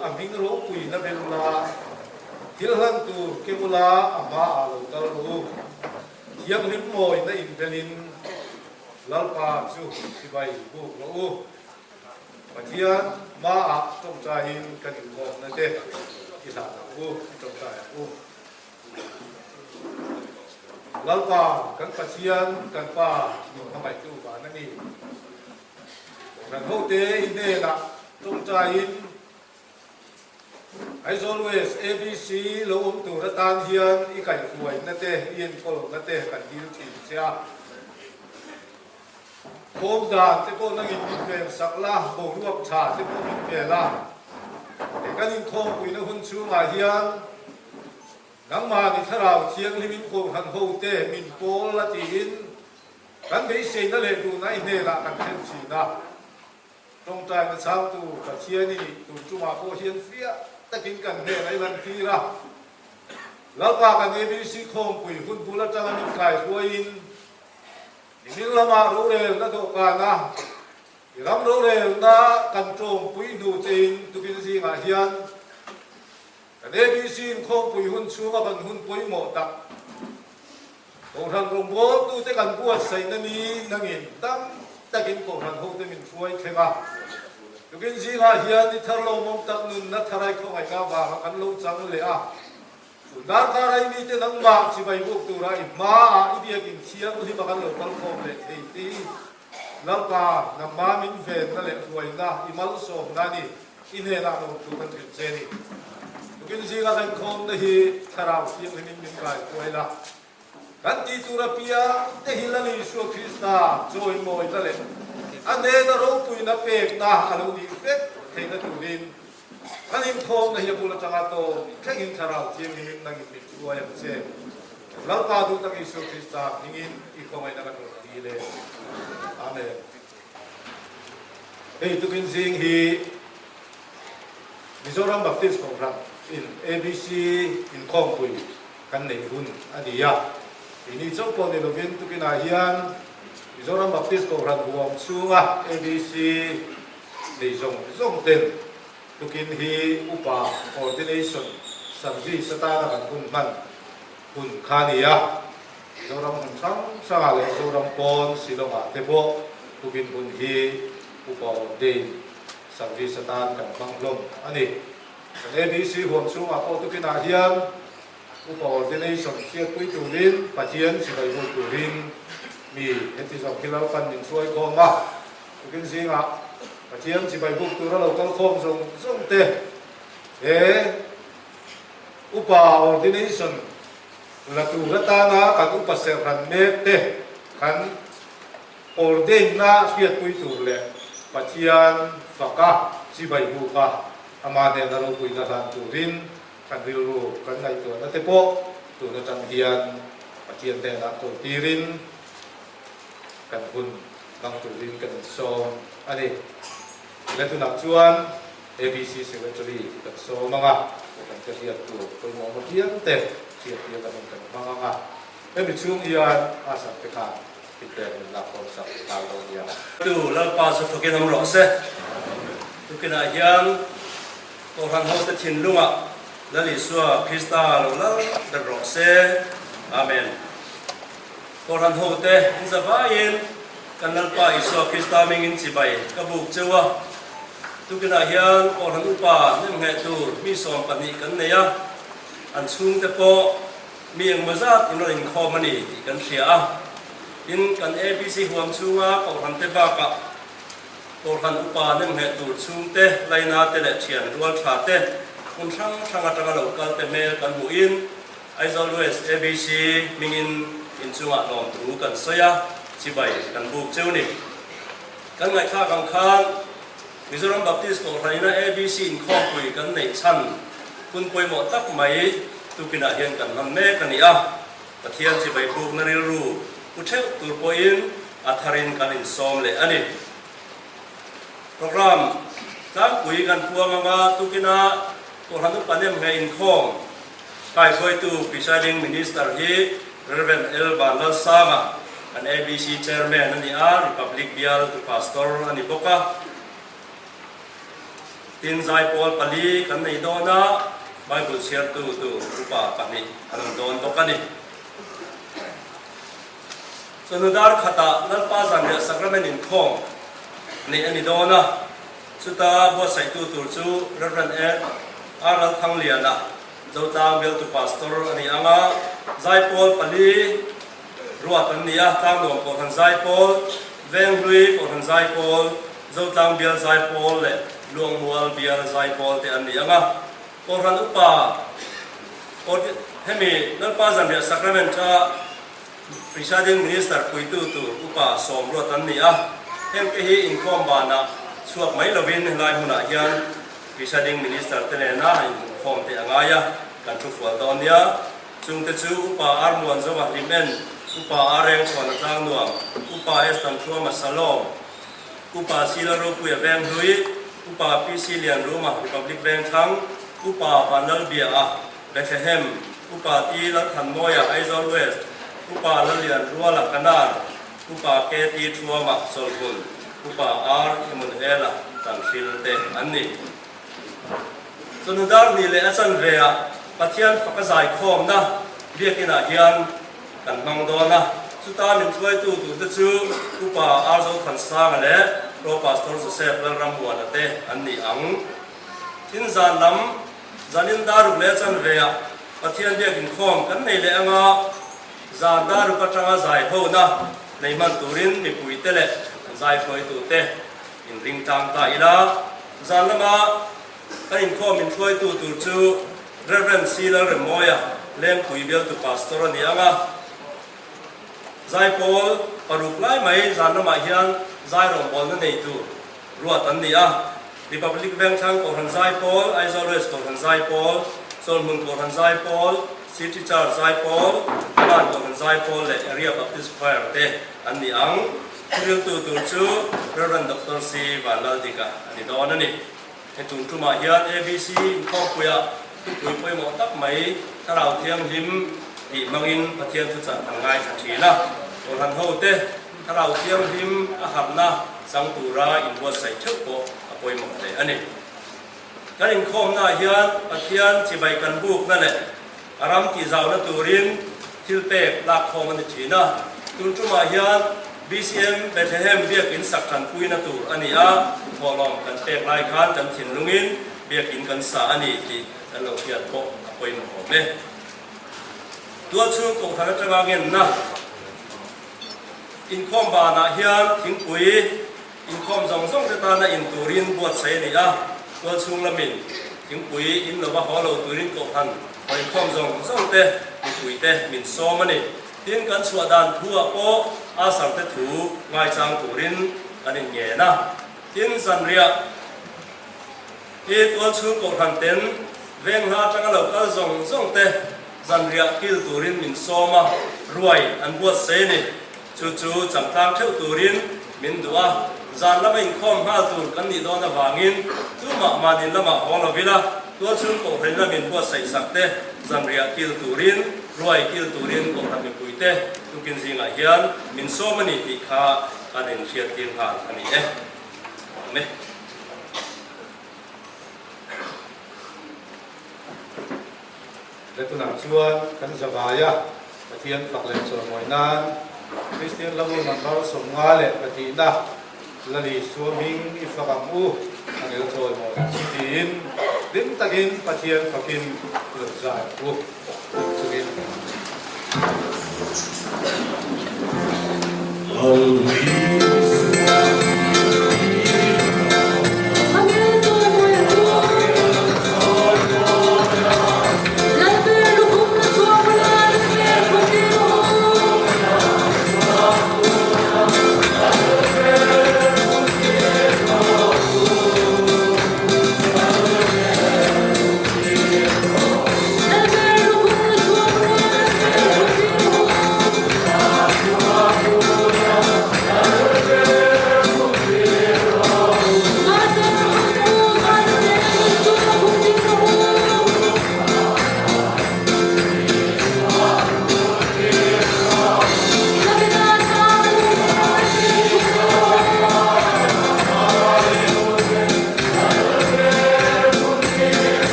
a hming ropuina bel ula, thil hlan tur keng ula a hmaah lo kal rawh u. Thianghlim mawina inbelin Lalpa chu chibai buk rawh u. Pathian hmaah tawngtaiin kan inkhawmna te i hlan ang u, i tawngtai ang u. Lalpa kan Pathian kan Pa min hmangaihtu van a ni. Kohhran hote i hnenah tawngtaiin Aizawl West ABC lo awm tur atan hian i kaihhruaina te, i enkawlna te kan dil thin che a. Khawm dan te pawh nangin min ven sak la, boruak tha te pawh min pe la. He kan inkhawmpuina hun chhungah hian nangmahni Thlarau Thianghlimin Kohhran hote min pawl la tiin kan beiseina leh duhna i hnenah kan thlen thin a. Tawngtaina chhangtu Pathian i nih tur chungah pawh hian fiah takin kan hnenah i lantir a. Lalpa kan ABC khawmpui hun bul atanga min kaihruaiin Nimin lamah rorelna dawhkana i ram rorelna kan tawngpui hnu chein tukin zingah hian kan ABC inkhawmpui hun chhunga kan hun pawimawh tak Kohhran rawngbawltute kan buatsaihna ni nangin tam takin Kohhran hote min hruai thleng a. Tukin zingah hian i thar lawmawm tak nunna tharai khawngaihna avanga kan lo chang leh a. Darkar ai mite nangmah chibai buk tura i hmaah i biakin thianghlim a kan lo kal khawm leh thei ti Lalpa, nangmah min venna leh hruaina i malsawmna ni i hnenah lawmthu kan hrilh che ni. Tukin zinga kan khawmna hi Thlarau Thianghlimin min kaikuai la. Kan tih tur apiang te hi Lal Isua Krista chawimawina leh a hnena ropuina pekna a lo nih vek theihna turin Kan inkhawmna hi a bul atanga tawm thlengin Thlarau Thianghlimin nangin min hruai ang che. Lalpa duh tak Isua Krista hmingin i khawngaihna kan rawn dil e. Amen. Hei tukin zing hi Mizoram Baptist Kohhran in ABC inkhawmpui kan neih hun a ni a. Keini chauh pawh ni lovin tukinah hian Mizoram Baptist Kohhran huam chhunga ABC Nei zawng zawng ten tukin hi upa ordination service atana kan hun hman hun kha a ni a. Zoram hmun hrang hrangah leh Zoram pawn Shillong-ah te pawh tukin hun hi upa ordain service atan kan hmang hlawm a ni. Kan ABC huam chhungah pawh tukinah hian upa ordination hriatpui turin Pathian chibai hmu turin mi heti zawng hi Lalpan min hruai khawm a. Tukin zingah Pathian chibai buk tura lo kal khawm zawng zawng te he upa ordination la tur atana kan upa serhran mek te kan ordain na hriatpui tur leh Pathian faka chibai buka ama hnena ropuina hlan turin kan rilru kan ngaihtuahna te pawh tun atang hian Pathian hnenah kawltirin kan hun hmang turin kan insawm a ni. Tile tunah chuan ABC Secretary kan sawm ang a, kan te hriat tur pawimawh maw hial te hriattir kan hun kan hmang ang a, hemi chhung hian Asam te khan thilpek min lak khawm sak nghal dawn nia. Tu Lalpa chu fakin awm rawh se. Tukinah hian Kohhran hote thinlungah Lal Isua Krista lo lal ber rawh se. Amen. Kohhran hote in za vaiin kan Lalpa Isua Krista mingin chibai ka buk cheu a. Tukinah hian Kohhran upa nemngheh tur mi 12 kan nei a, an chhungte pawh mi engmaw zat in rawn inkhawm a ni tih kan hria a. Tin, kan ABC huam chhunga Kohhran te bakah Kohhran upa nemngheh tur chhungte, laina te leh thian rual tha te hmun hrang hrang atanga lo kal te hmel kan hmuhin, Aizawl West ABC hmingin inchungah lawmthu kan sawi a, chibai kan buk cheu ni. Kan ngaihthlak ang khan Mizoram Baptist Kohhran ina ABC inkhawmpui kan neih chhan hun pawimawh tak mai tukinah hian kan hman mek a ni a, Pathian chibai bukna rilru pu theuh tur pawhin a tharin kan insawm leh a ni. Program tlangpui kan puang anga tukina Kohhran Upa Nemngheh inkhawm Kaihruaitu Presiding Minister hi Rev. L. Vanlalsanga, kan ABC Chairman a ni a, Republic Bialtu Pastor a ni bawk a. Tin, zaipawl pali kan nei dawn a, Bible chhiartu tur upa pahnih an awm dawn bawk a ni. Chawhnu dar khatah Lalpa Zanriah Sacrament inkhawm neih a ni dawn a, chuta buatsaihtu tur chu Rev. R. Lalthangliana, Zotlang bialtu Pastor a ni ang a, zaipawl pali ruat an ni a, Tlangnuam Kohhran Zaipawl, Venghlui Kohhran Zaipawl, Zotlang Bial Zaipawl leh Luangmual Bial Zaipawl te an ni ang a. Kohhran upa hemi Lalpa Zanriah Sacrament a Presiding Minister puitu tur upa sawm ruat an ni a, hengte hi inkhawm banah chhuak mai lovin helai hmunah hian Presiding Minister te nena inhmuhkhawm te a ngai a, kan thu fual dawn nia. Chungte chu Upa Armuan Zova Hlimen, Upa Areng Chhuana Tlangnuam, Upa Estan Thuama Salom, Upa Sila Ropuia Venghlui, Upa PC Lianruma Republic Vengthlang, Upa Vanlalbia-a Bethlehem, Upa T. Lalthanmawia, Aizawl West, Upa Lalian Ruala, Kanan, Upa KT. Thuama, Chawlhmun, Upa R. Emmanuela, Tanhril te an ni. Chawhnu dar hnih leh a chanveah Pathian faka zaikhawmna biakinah hian kan hmang dawn a, chuta min hruaitu turte chu Upa R. Zothansanga leh Pro Pastor Joseph Lalrammuana te an ni ang. Tin zan lam Zanin daruk leh chanveah Pathian biak inkhawm kan nei leh anga zan daruk atanga zai hona nei hman turin mipuite leh zai hruaitute inring tlang ta ila. Zan lama kan inkhawm inhruaitu tur chu Rev. C. Lalremmawia, Lengpui bialtu Pastor a ni anga zaipawl paruk lai mai zan lamah hian zai rawngbawlna nei tur ruat an ni a. Republic Vengthlang Kohhran Zaipawl, Aizawl West Kohhran Zaipawl, Chawlhmun Kohhran Zaipawl, City Church Zaipawl, Kanan Kohhran Zaipawl leh Area Baptist Choir te an ni ang. Thuriltu tur chu Rev. Doctor C. Vanlaldika a ni dawn a ni. He tun tumah hian ABC inkhawmpuiah thupui pawimawh tak mai Thlarau Thianghlim tih hmangin Pathian thuchah kan ngaithla thin a. Kohhran hote Thlarau Thianghlim a harhna chang tura inbuatsaih theuh pawh a pawimawh hle a ni. Kan inkhawmnaah hian Pathian chibai kan bukna leh a ram tihzauna turin thil pek lakkhawm a ni thin a. Tun tumah hian BCM Bethlehem biakin sak tanpuina tur a ni a, thawhlawm kan pek lai khan kan thinlungin biakin kan sa a ni tih kan lo hriat pawh a pawimawh awm e. Tualchhung kohhran atanga ngenna inkhawm banah hian thingpui inkhawm zawng zawng te tana in turin buatsaih a ni a, tualchhung lamin thingpui in lova haw lo turin kohhran hawikhawm zawng zawng te mipui te min sawm a ni. Tin, kan chhuah dan thu-ah pawh Asar te thu ngaichang turin kan inngen a. Tin, zanriah hi tualchhung kohhran ten veng hla atanga lo kal zawng zawng te zanriah kil turin min sawm a, ruai an buatsaih a ni. Chu chu changtlang theuh turin min duh a, zan lama inkhawm nghal tur kan nih dawn avangin tumah mahni lamah haw lo ila, tualchhung kohhran lamin buatsaih sak te zanriah kil turin, ruai kil turin kohhran mipuite tukin zingah hian min sawm a ni tih kha kan inhriattir nghal a ni e. Amen. Le tunah chuan kan zavai a, Pathian fak leh chawimawi nan Kristian lam u number 52na Lali Suaming i fak ang u a ngel chawimawi ang chu tiin hlim takin Pathian fakin i lo zai ang u tih chungin.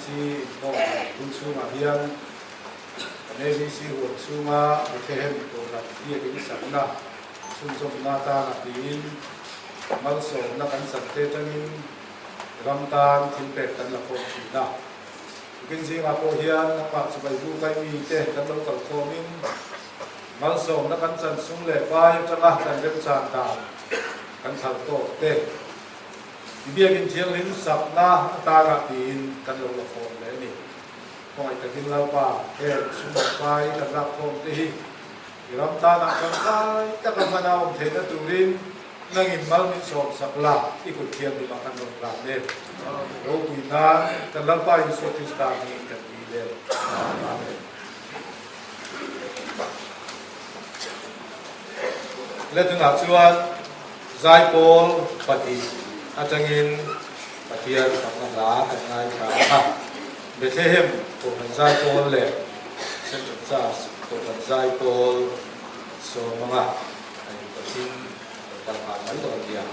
ABC inkhawm hun chhungah hian kan ABC huan chhunga Bethlehem Kohhran biakin sakna chhunzawmna atana tiin malsawmna kan chante atangin ram tan thil pek kan la khawm thin a. Tukin zingah pawh hian a pah chibai bu kai mite kan lo kal khawmin malsawmna kan chan sum leh pai atanga kan remchan dan kan thal tawk te i biakin thianghlim sakna atana tiin kan lo la khawm leh a ni. Khawngaih takin Lalpa heng sum leh pai kan lak khawm te hi i ram tanah tangkai taka hman a awm theihna turin nangin mal min sawm sak la, i kut thianghlim ah kan rawn tlan e. Ropui nan kan Lalpa Isua Krista hmingin kan dil e. Amen. Letunah chuan Zaipawl pati atangin Pathian fakna hla kan ngaithla a. Bethlehem Kohhran Zaipawl leh Central Church Kohhran Zaipawl sawmanga a inpathin lo kal nghal mai dawn nia.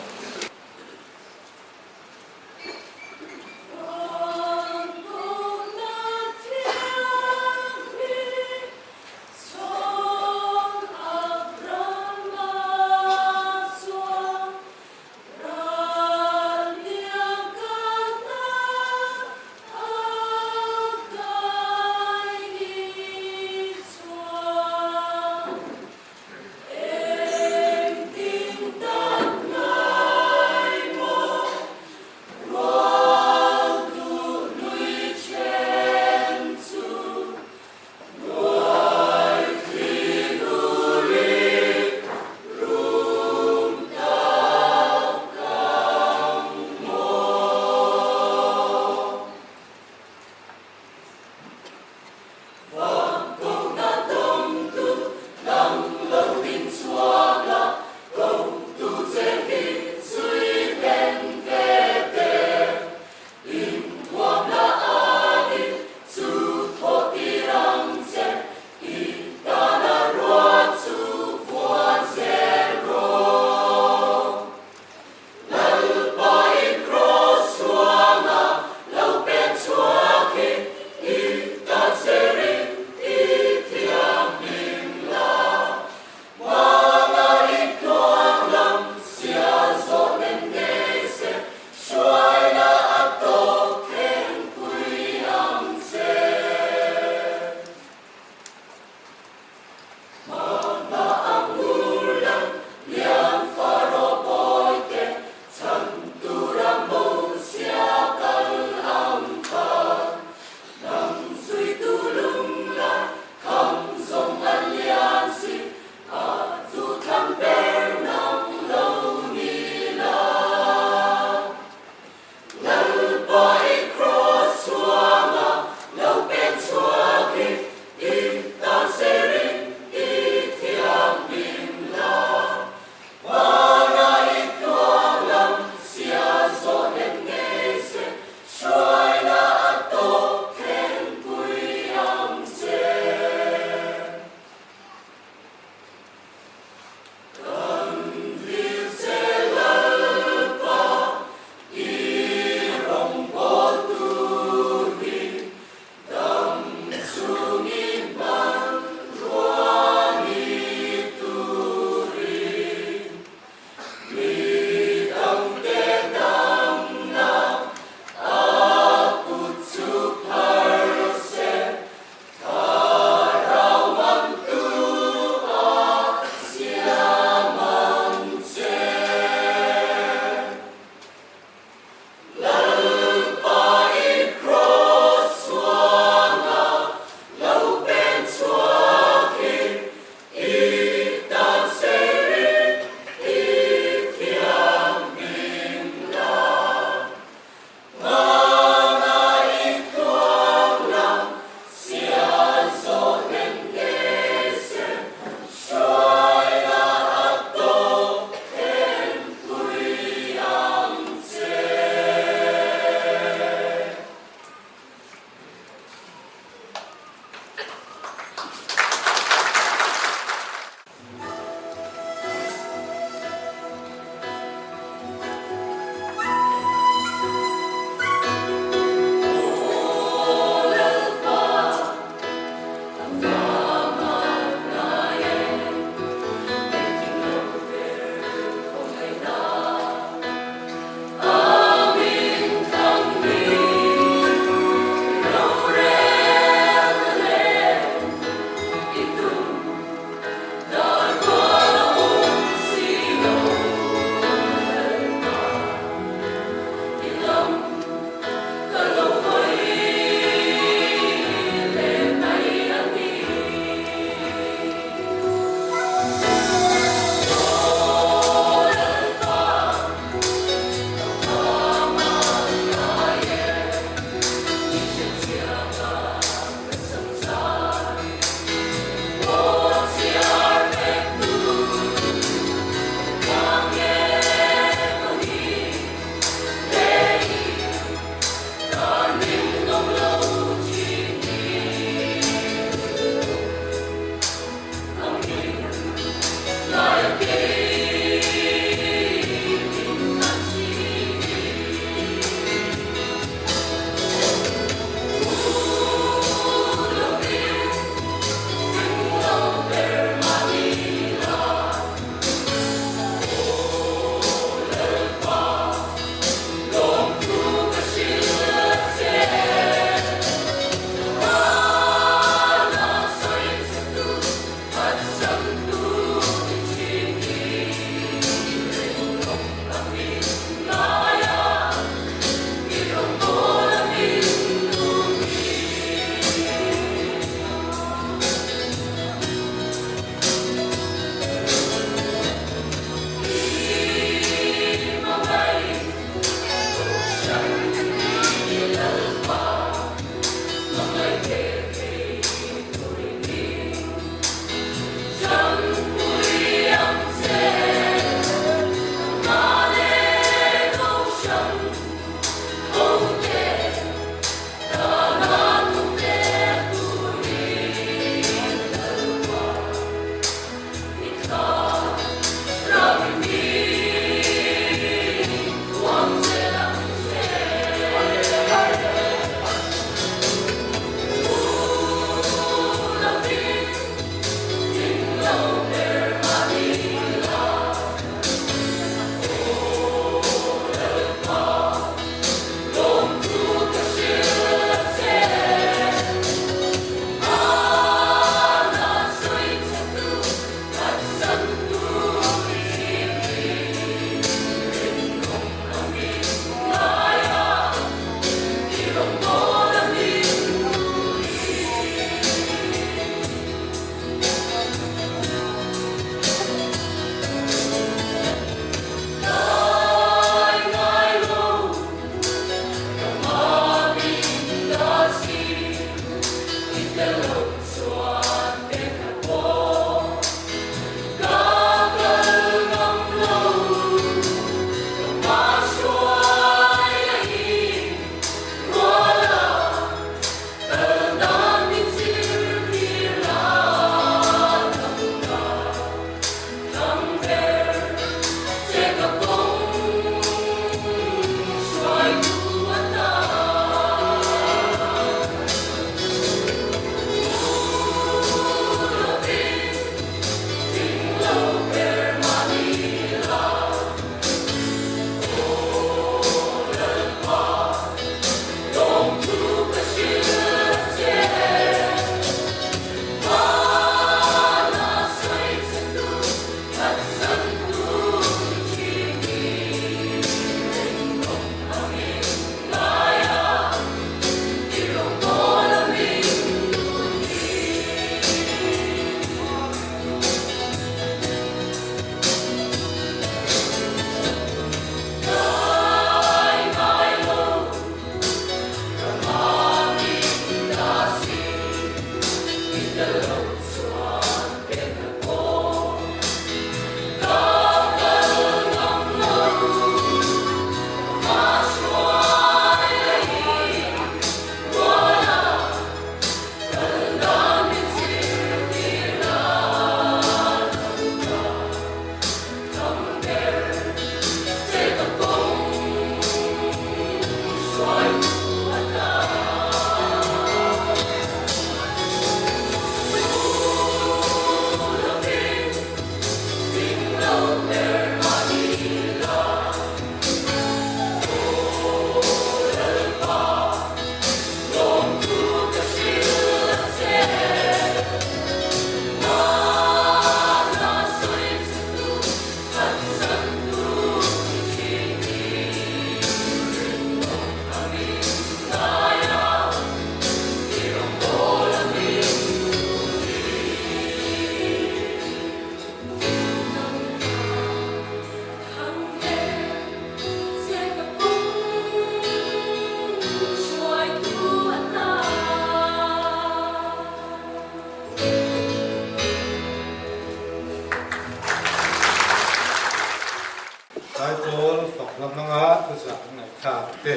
Taipawl fak lam hmanga thuchah an ngaihthlak te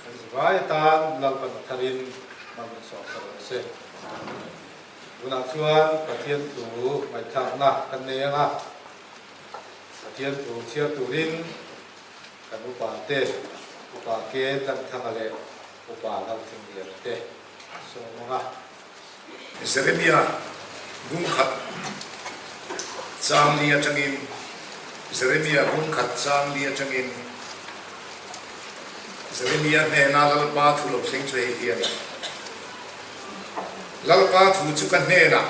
kan zivai atan Lalpan a tharin hmang sawk sa rawh se. Tunah chuan Pathian thu ngaihthlakna kan nei ang a, Pathian thu chhiar turin kan upa te, Upa Ke Tlanthanga leh Upa Lalthingliana te an sawm ang a. Jeremia bung khat chang li atangin Jeremia bung khat chang li atangin Jeremia hnena Lalpa thu lo thleng chu hei hi a ni. Lalpa thu chu ka hnenah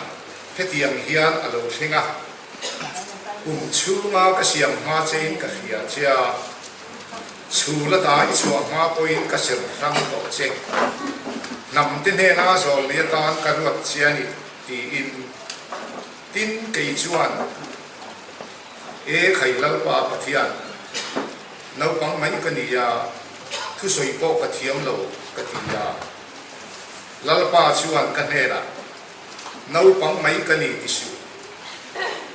hetiang hian a lo thleng a, Kum chhunga ka siam hma chein ka hria che a, chhul ata i chhuah hma pawhin ka serh hrang tawh che. Hnamte hnena zawlni atan ka ruat che a ni, tiin. Tin, kei chuan, E khai Lalpa Pathian, naupang mai ka ni a, thusawi pawh ka thiam lo, ka ti a. Lalpa chuan ka hnenah, Naupang mai ka ni ti suh.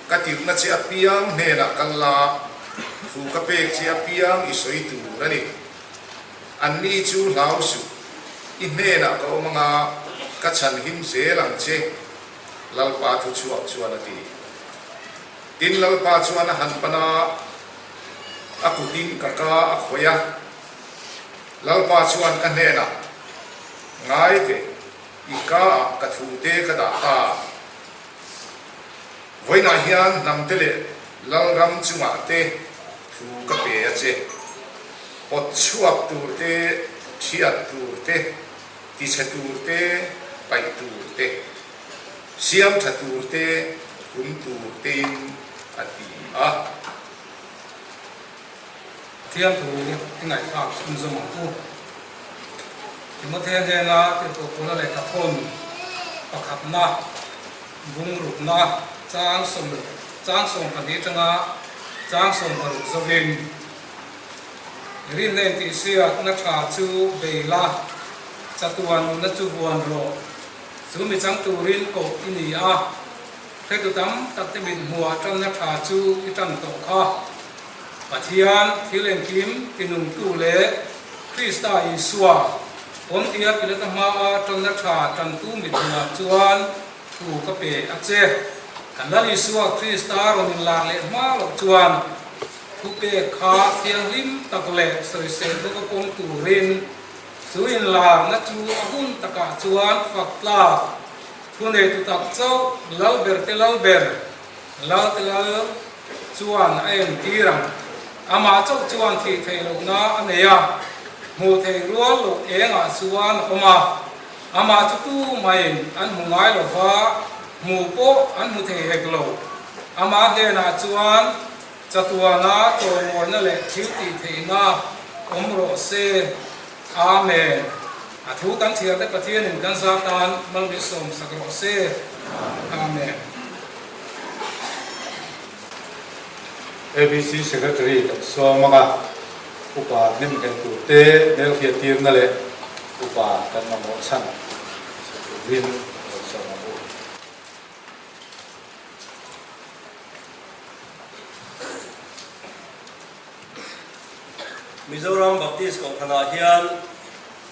Ka tirhna che apiang hnenah kal la, thu ka pek che apiang i sawi tur a ni. Anni chu hlau suh, i hnenah ka awm anga ka chhanhim zel ang che, Lalpa thu chhuak chuan a ti. Tin, Lalpa chuan a han pan a, a kutin ka ka a khawih a. Lalpa chuan ka hnenah, Ngai teh, i ka ah ka thu te ka dah ta. Vawiinah hian hnamte leh lalram chungah te thu ka pe a che. Pawt chhuak tur te, thiat tur te, tichhe tur te, paih tur te, siam tha tur te, hum tur tein a ti a. Pathian thu i ngaihthlak chhunzawm ang u. Timothea hnena tirhkoh Paula lehkha thawn pakhatna, bungrukna, chang chang 12 atanga chang 16 zovin, Rinna intihsiakna tha chu bei la, chatuan nunna chu vuan rawh. Chu mi chang turin koh i ni a. Hretu tam tak te mit hmuh ah tanna tha chu i tan tawh kha. Pathian thil engkim tinungtu leh Krista Isua Pontia Pilata hmaa tanna tha tantu mit hmuh ah chuan thu ka pe a che. Kan Lal Isua Krista rawn inlar leh hma loh chuan thu pek kha thianghlim tak leh sawisel bawk a pawm turin chu inlarna chu a hun takah chuan fak tlak Thuneitu tak chauh Lalber te Lalber, Lal te Lal chuan a entir ang. Amah chauh chuan thih theih lohna a nei a, hmuh theih rual loh engah chuan a awm a. Amah chu tu maiin an hmu ngai lo va, hmuh pawh an hmu thei hek lo. Amah hnenah chuan chatuana chawimawina leh thil tih theihna awm rawh se. Amen. A thu kan chhiar te Pathianin kan zar tan malmisawm sak rawh se. Amen. ABC Secretary kan sawm ang a, upa hnem nghet tur te hmelhriattirna leh upa kan mamawh chhan sa turin kan sawm ang u. Mizoram Baptist Kohhranah hian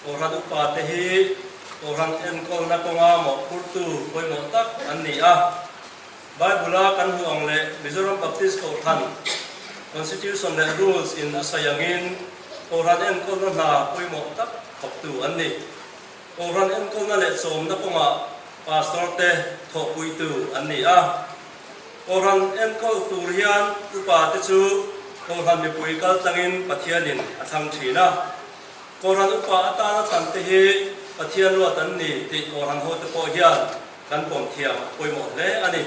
Kohhran upate hi Kohhran enkawlna kawnga mawhphurtu pawimawh tak an ni a. Bible-a kan hmuh ang leh Mizoram Baptist Kohhran Constitution leh Rules in a sawi angin Kohhran enkawlna hna pawimawh tak thawktu an ni. Kohhran enkawlna leh chawmna kawngah Pastor te thawhpuitu an ni a. Kohhran enkawl tur hian upa te chu Kohhran mipui kal tlangin Pathianin a thlang thin a. Kohhran upa atana thlan te hi Pathian ruat an ni tih Kohhran hote pawh hian kan pawm thiam a pawimawh hle a ni.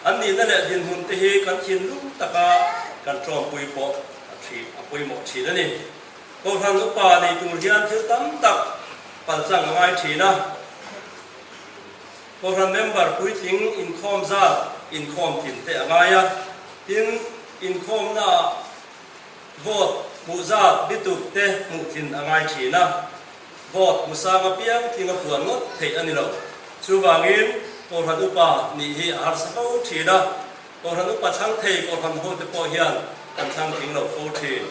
An nihna leh dinhmun te hi kan thinlung taka kan tawmpui pawh a thih a pawimawh thin a ni. Kohhran upa nei tur hian thil tam tak paltlang a ngai thin a. Kohhran member puitling inkhawm zat inkhawm thin te a ngai a. Tin, inkhawmnaah vote hmuh zat bituk te hmuh thin a ngai thin a. Vote hmu sang apiang tling a puan ngawt theih a ni lo. Chuvangin, Kohhran upa nih hi a harsa fo thin a, Kohhran upa chhang thei Kohhran hote pawh hian kan chhang tling lo fo thin.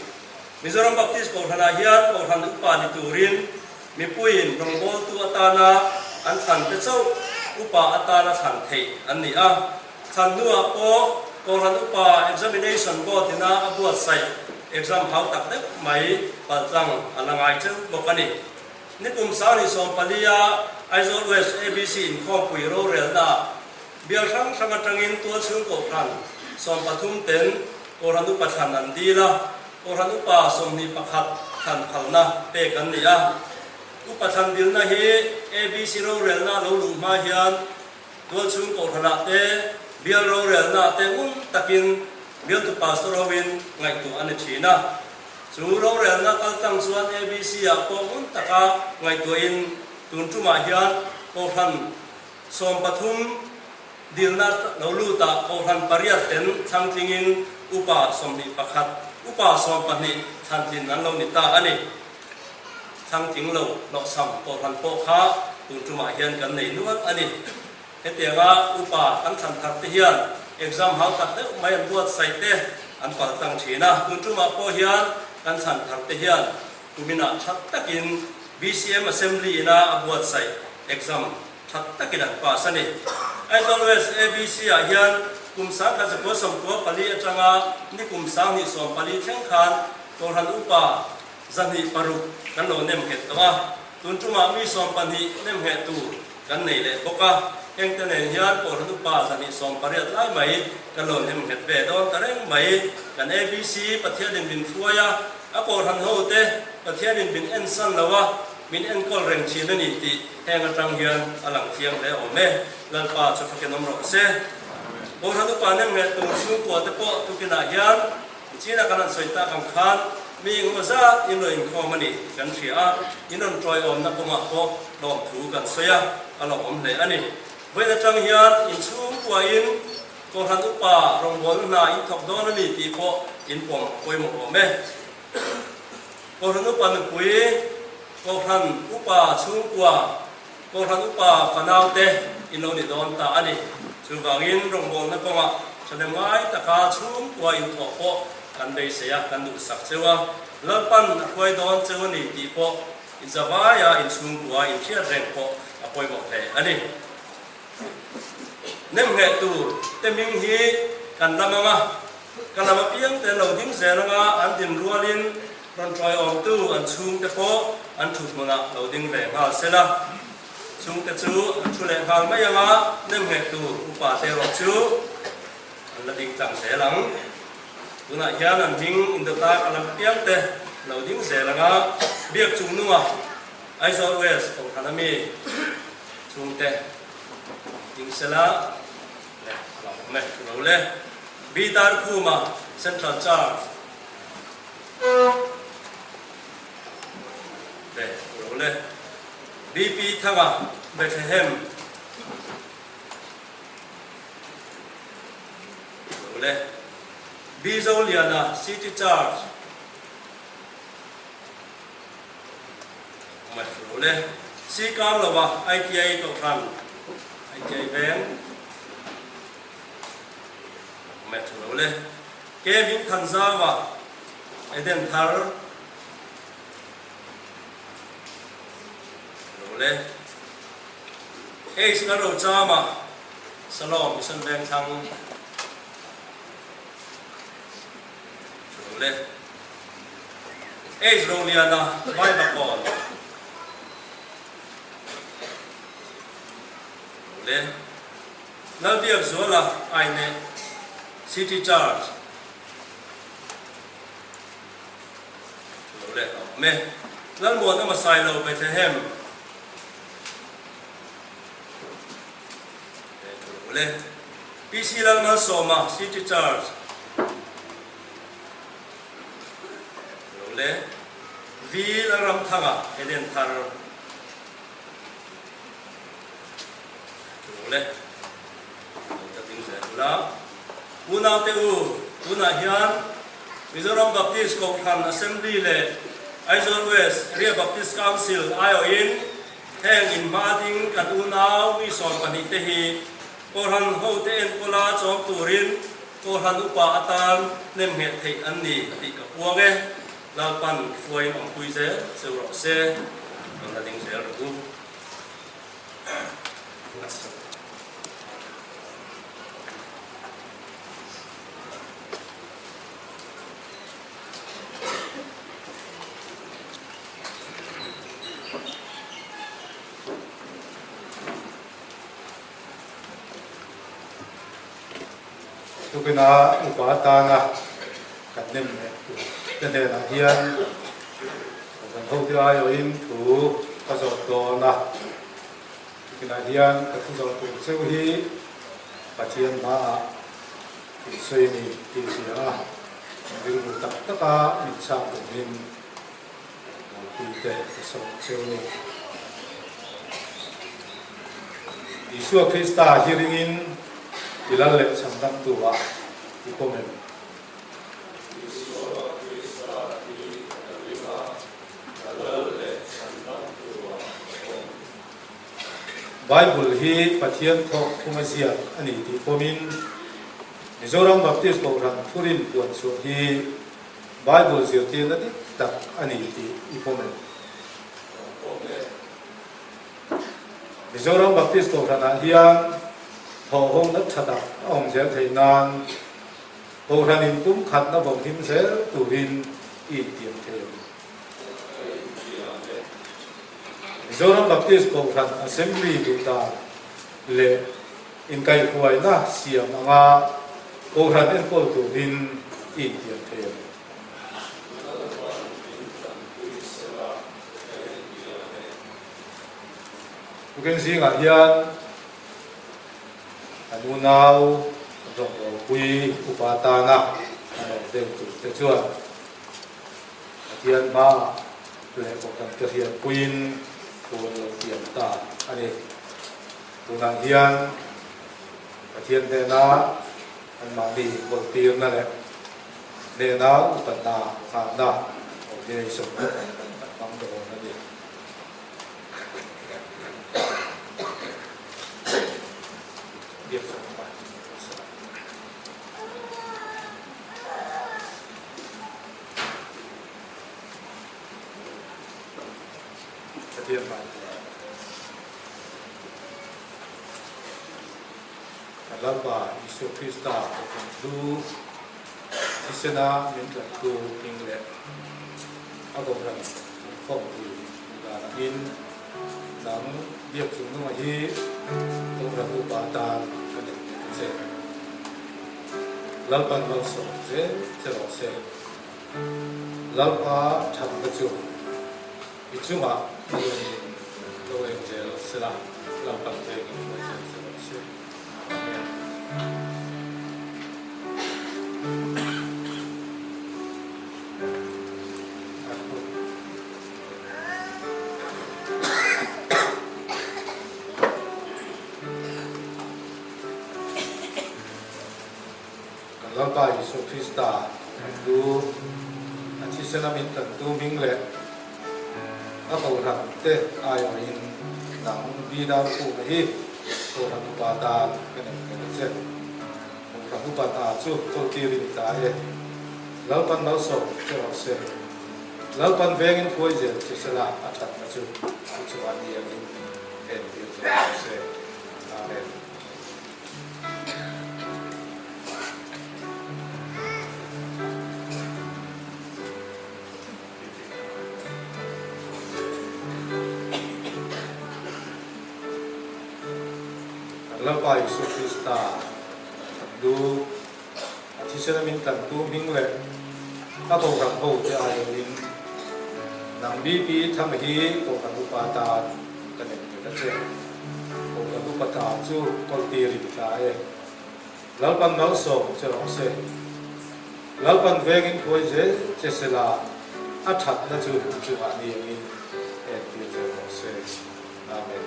Mizoram Baptist Kohhranah hian Kohhran upa ni turin mipuiin rawngbawltu atana an thlan te chauh upa atana thlan theih an ni a. Thlan hnuah pawh Kohhran upa Examination Board ina a buatsaih exam hau tak deuh mai paltlang a la ngai cheu bawk a ni. Nikum 2014 a Aizawl West ABC inkhawmpui rorelnaah bial hrang hrang atangin tualchhung Kohhran 13 ten Kohhran upa thlan an dil a, Kohhran upa 21 thlan phalna pek an ni a. Upa thlan dilna hi ABC rorelna lo luh hma hian Tualchhung Kohhranah te, bial rorelnaah te ngun takin bialtu pastor hoin ngaihtuah a ni thin a. Chu rorelna kaltlang chuan ABC-ah pawh ngun taka ngaihtuahin tun tumah hian Kohhran 13 dilna lo lutah Kohhran pariat ten thlangtlingin upa 21, upa 12 thlantlin an lo ni ta a ni. Thlangtling lo hlawhchham Kohhran pawh kha tun tumah hian kan nei nual a ni. Hetianga upa kan thlan thar te hian exam hau tak deuh mai an buatsaih te an pal tlang thin a. Tun tumah pawh hian kan thlan thar te hian kuminah that takin BCM Assembly ina a buatsaih exam that takin an pass a ni. Aizawl West ABC ah hian kum 1994 atanga ni kum 2014 thleng khan Kohhran upa 206 kan lo nem nghet tawh a, tun tumah mi 12 nem ngheh tur kan nei leh bawk a, hengte nen hian Kohhran upa 218 lai mai kan lo nem nghet ve dawn ta reng mai. Kan ABC Pathianin min hruai a, a Kohhran hote Pathianin min ensan lo a, min enkawl reng thin a ni tih heng atang hian a lang thiang hle awm e. Lalpa chu fakin awm rawh se. Kohhran upa nem ngheh tur chhungkua te pawh tukinah hian China kan han sawi tak ang khan mi engemaw zat in rawn inkhawm a ni tih kan hria a, in rawn tawiawmna kawngah pawh lawmthu kan sawi a, a lo awm hle a ni. Vawiin atang hian inchhungkuain Kohhran upa rawngbawlna hna in thawk dawn a ni tih pawh in pawm a pawimawh awm e. Kohhran upa nupui, Kohhran upa chhungkua, Kohhran upa fanaute in lo ni dawn ta a ni. Chuvangin rawngbawlna kawngah thahnem ngai taka chhungkua inthawh pawh kan beisei a, kan duhsak cheu a. Lalpan a hruai dawn cheu a ni tih pawh inzavaia inchhungkua inhriat reng pawh a pawimawh hle a ni. Nemngheh tur te hming hi kan lam ang a, ka lam apiang te an lo ding zel ang a, an din rualin rawn tawiawmtu an chhungte pawh an thu hmunah lo ding ve nghal se la. Chhungte chu an thu leh nghal mai ang a, nemngheh tur upa te erawh chu an la ding tlang zel ang. Tunah hian an hming indawta ka lam apiang te lo ding zel ang a, biak chungnunga Aizawl West Kohhran ami chhungte ding sela le a lo awm e, thu lo le. B Darkhuma Central Church le thu lo le. BP Thanga Bethlehem thu lo le. B Zoliana City Church Maithlo le si kar lo a ITI Kohhran ITI Veng Maithlo le Kevin Thanzawa Eden Thar. Awle. H Lalrochama, Salom Mission Vengthlang. Awle. H Roliana, Vaivakawn. Awle. Lalbiakzuala, Aine, City Church. Lo leh awm e. Lalmuan awm a sai lo Bethlehem. He thu lo le. PC Lalmalsawma City Church. Lo le. V Lalramthanga Eden Thar. Thu lo le. Lo ta ding zel ula. Unaute u, tunah hian Mizoram Baptist Kohhran Assembly leh Aizawl West Area Baptist Council aiawhin heng inhma ding kan unau mi 12 te hi Kohhran hote enkawla chawm turin Kohhran upa atan nemngheh theih an ni tih ka puang e. Lalpan hruaiin awmpui zel cheu rawh se. Kan la ding zel rawh u. Tukina upa atana kan nem leh tur te hnenah hian kan hote aiawhin thu ka zawt dawn a. Tukinah hian ka thu zawh tur cheu hi Pathian hmaah insawi a ni tih hria a, rilru tak taka min chhak tumin Mawlpuite ka sawm cheu a ni. Isua Krista hi ringin i lal leh chhandamtu ah i pawm em? Isua Krista hi ka ring a, Ka lal leh chhan dang turah ka awm. Bible hi Pathian thawk thuma ziak a ni tih pawmin Mizoram Baptist Kohhran thurin puan chhuah hi Bible zirtirna dik tak a ni tih i pawm em? Ka pawm e. Mizoram Baptist Kohhranah hian thawhhawmna tha tak a awm zel theih nan Kohhran in pum khatna vawmhim zel turin i intiam thei em? Mizoram Baptist Kohhran Assembly duhdan leh inkaihhruaina siam anga Kohhran enkawl turin i intiam thei em? Tukin zingah hian kan unau rawngbawlpui upa tana an awm deuh turte chuan Pathian hmaah leh Kohhran te hriatpuiin thu an lo tiam ta a ni. Tunah hian Pathian hnena anmahni kawltirna leh hnena upanna nghahna ordination an hmang dawn a ni. Pathian hmai Kan Lalpa Isua Krista Kohhran hlu thisena min tlantu hming leh a Kohhran inkhawmpui dan angin nang biak chung nunga hi Kohhran upa atan ka nei leh ta che. Lalpan malsawm zel che rawh se. Lalpa thatna chu i chungah a lungin lo eng zel sela, Lalpan vengin hruai zel che rawh se. Amen. Kan Lalpa Isua Krista kan tu, a thisen a min tlantu hming leh a Kohhran te aiawhin nang Bidar Puma hi Kohhran upa tan ka nei nghet a che. Kohhran upa hna chu kawltir i ni ta e. Lalpan malsawm che rawh se. Lalpan vengin phuai zel che sela a thatna chu i chungah ni angin entir zel rawh se. Amen. Kan Lalpa Isua Krista kan lu a thisena min tlantu hming leh a kohhran ho te aiawhin nang BP Thanga hi kohhran upa tan ka nem nghet a che. Kohhran upa ta chu kawltir in tla e. Lalpan malsawm che rawh se. Lalpan vengin phuai zel che sela, a thatna chu i chungah ni angin entir zel rawh se. Amen.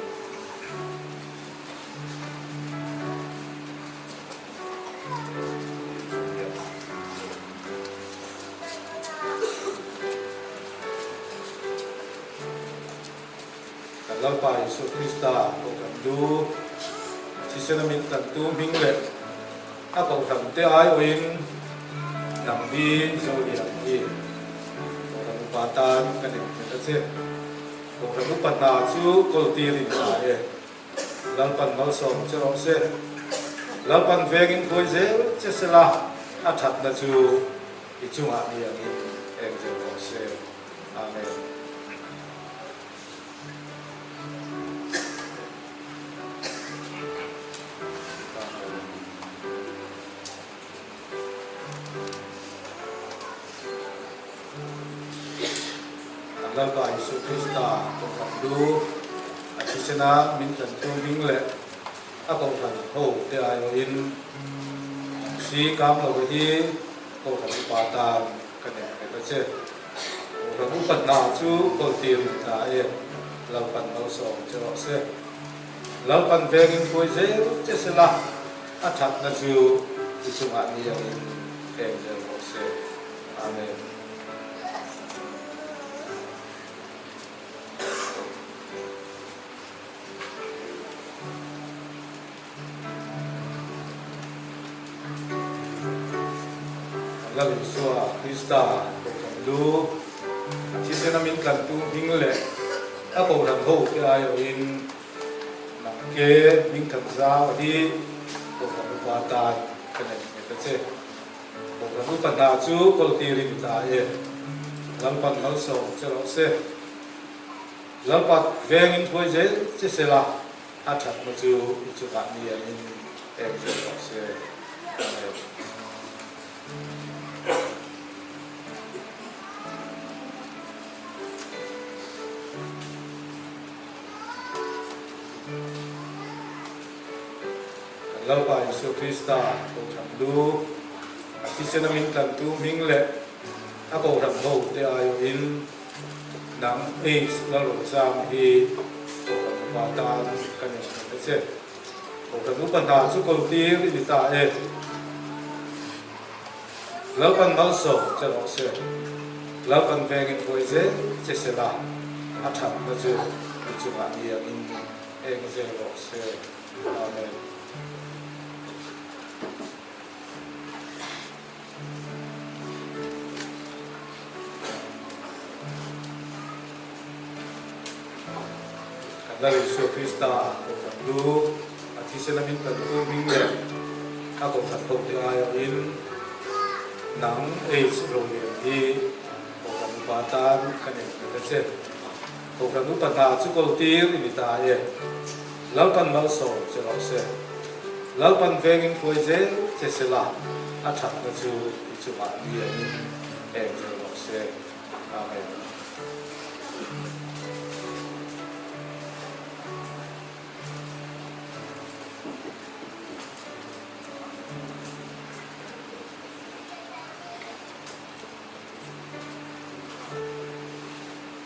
Kan Lalpa Isua Krista kohhran lu, a thisena min tlantu hming leh a kohhran te aiawhin nang hi Zolian hi kohhran upa tan ka nem nghet a che. Kohhran upa hna chu kawltir in ta e. Lalpan malsawm che rawh se. Lalpan vengin phuai zel che sela a thatna chu i chungah ni angin eng zel rawh se. Amen. Kan Lalpa Isua Krista kohhran lu a thisena min tlantu hming leh a kohhran ho te aiawhin si kam lo hi kohhran upa tan ka nem nghet a che. Kohhran upa hna chu kawltir in ta e, Lalpan malsawm che rawh se. Lalpan vengin hruai zel che sela, a thatna chu i chungah ni angin eng zel rawh se. Amen. Lal Isua Krista kohhran lu, a thisena min tlantu hming leh a kohhran ho te aiawhin nang ke hming that zau hi kohhran upa tan ka nei nghet a che. Kohhran upa hna chu kawltir i ni ta e. Lalpan malsawm che rawh se. Lalpa vengin phuai zel che sela a thatna chu i chungah ni angin eng zel rawh se. Amen. Kan Lalpa Isua Krista kohhran lu, a thisena min tlantu hming leh a kohhran ho te aiawhin, Nang H Lalruansang hi Kohhran upa tan ka nei nghet a che. Kohhran upa hna chu kawltir i ni ta e. Lalpan malsawm che rawh se. Lalpan vengin buai zel che sela, a thatna chu i chungah ni angin eng zel rawh se. Amen. Kan Lal Isua Krista kohhran lu, a thisen a min tlantu hming leh a kohhran hote aiawhin nang H Rolian hi kohhran upa tan ka nei nghet a che. Kohhran upa hna chu kawltir i ni ta e. Lalpan malsawm che rawh se. Lalpan vengin hruai zel che sela, a thatna chu i chungah ni angin eng zel rawh se. Amen.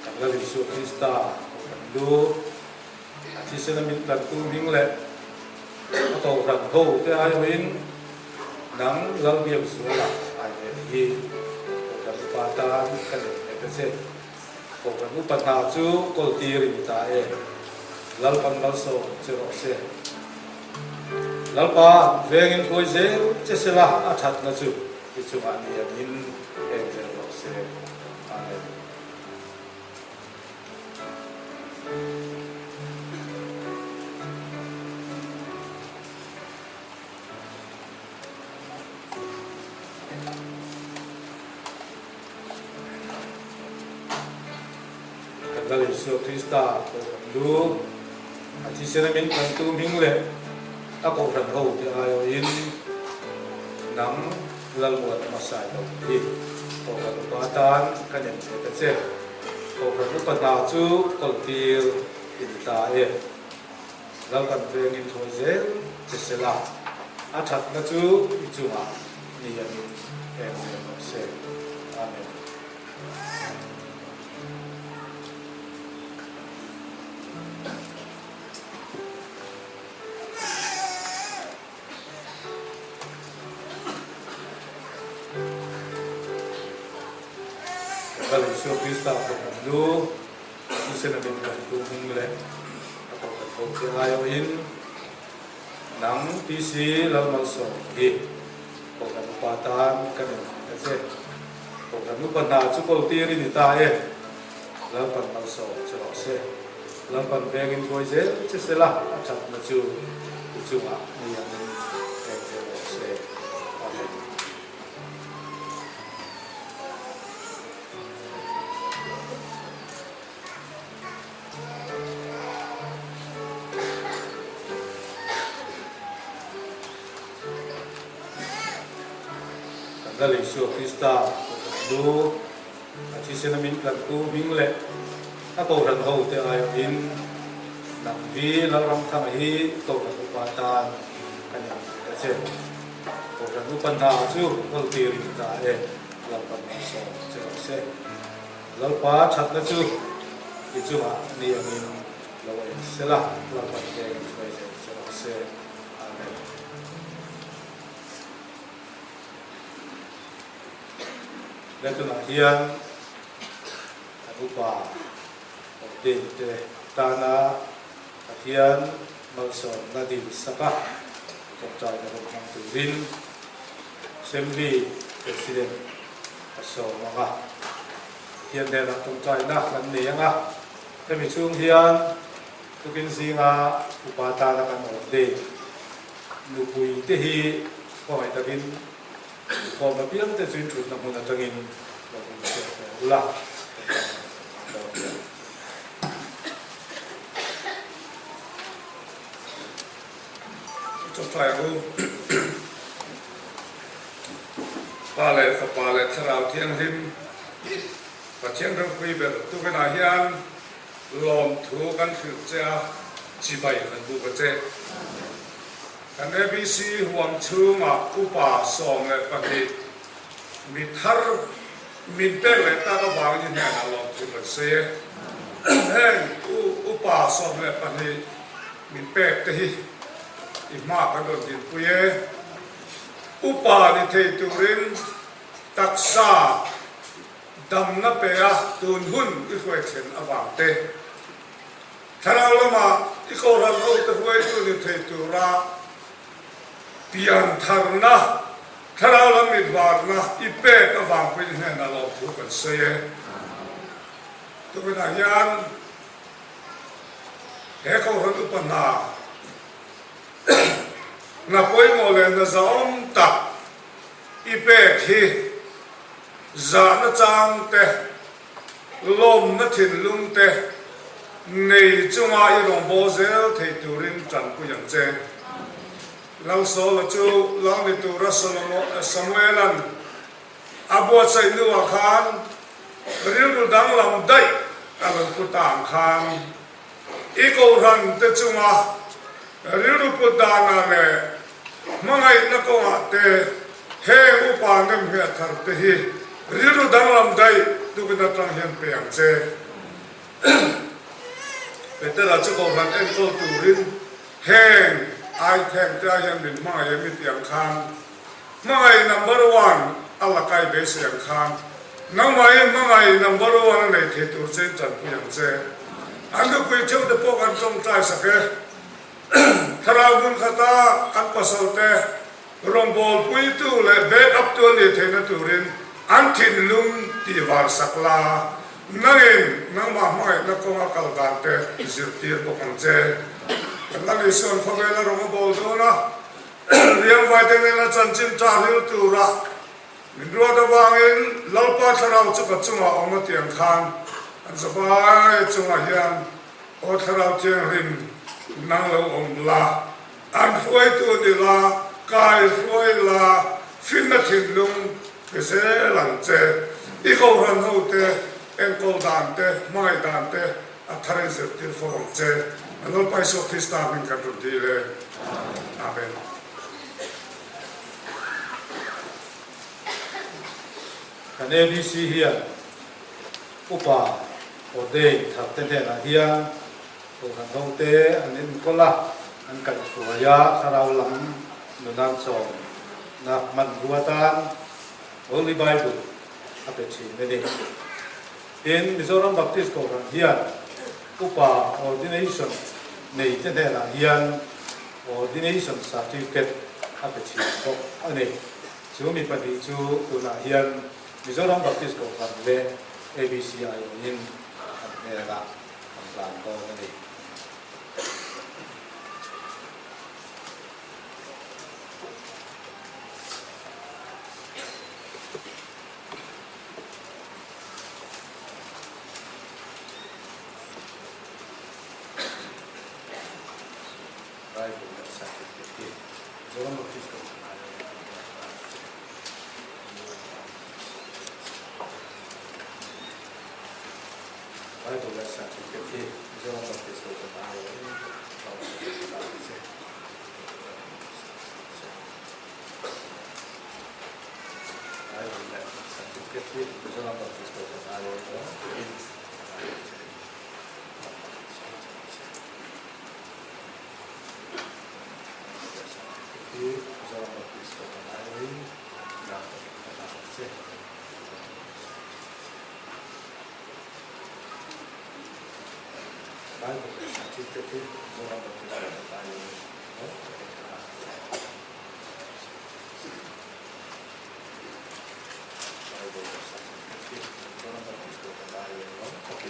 Kan Lal Isua Krista kohhran lu. A thisena min tlantu hming leh a kohhran ho te aiawhin nang Lalbiakzuala ai ve hi kohhran upa tan ka nei nghet a che. Kohhran upa hna chu kawltir i ni ta e. Lalpan malsawm che rawh se. Lalpa vengin hruai zel che sela a thatna chu i chungah ni angin eng zel rawh se. Amen. Lal Isua Krista Kohhran lu, a thisena min kantu hming leh a Kohhran ho te aiawhin nang Lalmuan hmasa lo hi Kohhran upa atan ka nem ve ta che. Kohhran upa hna chu kawltir i ni ta e. Lalpan vengin thawi zel che se la, a thatna chu i chungah ni angin eng zel rawh se. Amen. Lal Isua Krista Kohhran lu, thisen a min kantu hming leh a Kohhran ho che aiawhin nang PC Lalmalsawm hi Kohhran upa tan ka nem ta che. Kohhran upa hna chu kawltir i ni ta e. Lalpan malsawm che rawh se. Lalpan vengin hruai zel che se la, a thatna chu i chungah ni angin eng zel rawh se. Amen. Kan Lal Isua Krista Kohhran lu a thisen a min tlantu hming leh a Kohhran ho te aiawhin Nangvi Lalramthanga hi Kohhran upa tan ka ni ang ta che. Kohhran upa hna chu hawltir in ta e, Lalpan malsawm che rawh se. Lalpa thatna chu i chungah ni angin lo en sela, Lalpan vengin hruai zel che rawh se. Amen. He tunah hian kan upa ordain te tana Pathian malsawmna dil saka tawngtaina hun hmang turin Assembly President a sawm ang a. Pathian hnenah tawngtaina kan nei ang a, hemi chhung hian tukin zinga upa tana kan ordain nupui te hi khawngaih takin Khawm apiang te chu in thutna hmun atangin lo in chhiat ve ula kan dawn nia. Chawhtlai ang u. Pa leh Fapa leh Thlarau Thianghlim Pathian ropui ber tukinah hian lawmthu kan hrilh che a, chibai kan buk a che. Kan ABC huam chhungah upa 12 mi thar min pek leh tak avangin i hnenah lawmthu kan sawi e. Heng upa 12 min pek te hi i hma kan rawn dinpui e. Upa ni thei turin taksa damna pe a tun hun i hruai thlen avang te. Thlarau lama i kohhran hote hruaitu ni thei tura pian tharna, thlarau lam mitvarna i pek avang pawhin i hnenah lawmthu kan sawi e. Tukinah hian he kohhran upa hna hna pawimawh leh hna zahawm tak i pek hi zahna chang te, Lawmna thinlung te nei chunga i rawngbâwl zel thei turin ṭanpui ang che. Lalsawla chu lal ni tura Samuela'n a buatsaih hnuah khan rilru danglam daih a lo pu ta ang khan i kohhran te chunga rilru put danah leh hmangaihna kawngah te heng upa nemhmeh thar te hi rilru danglam daih tukin atang hian pe ang che. Petera chu kohhran enkawl turin heng ai theng te ah hian min hmangaih em i tih ang khan hmangaih number one a la kai beisei ang khan nangmahin hmangaih number one a nei thei tur chein tanpui ang che. An nupui theuh te pawh kan tawngtai sak e. Thlarau hmun khata an pasal te rawngbâwl puitu leh back up tu a nih theihna turin an thinlung tih var sak la, nangin nangmah hmangaihna kawnga kal dan te zirtir bawk ang che. Kan la Isuan khawvela rawng a bawl dawn a, riangvaite nena chanchin ṭha hril tura min ruat avangin Lalpa thlarau chu ka chungah awm a tiang khan. An zavai chungah hian Aw Thlarau Thianghlim nang lo awm la, an hruaitu ni la, kai hruai la, finna thinlung pe zel ang che. I kohhran hote enkawl dan te, hmangaih dan te a thar in zirtir fo ang che. A Lalpa Isua Krista hming kan rawn dil e. Amen. Kan ABC hian Upa Ordain tharte hnenah hian Kohhran hote an enkawl a, an kaihhruai a, thlarau lam nunan chawmna hmanrua tan Holy Bible a pe thin a ni. Tin, Mizoram Baptist Kohhran hian Upa Ordination neite hnenah hian Ordination Certificate a pe thin bawk a ni. Chu mi pahnih chu tunah hian Mizoram Baptist Kohhran leh ABC aiawhin an hnenah an hlan dawn a ni. Bible leh Certificate hi Mizoram Baptist Kohhran aiawhin an hnenah an hlan a ni. Bible leh Certificate hi Mizoram Baptist Kohhran aiawhin an hlan a ni. Bible leh Certificate hi Mizoram Baptist Kohhran aiawhin an hlan a ni.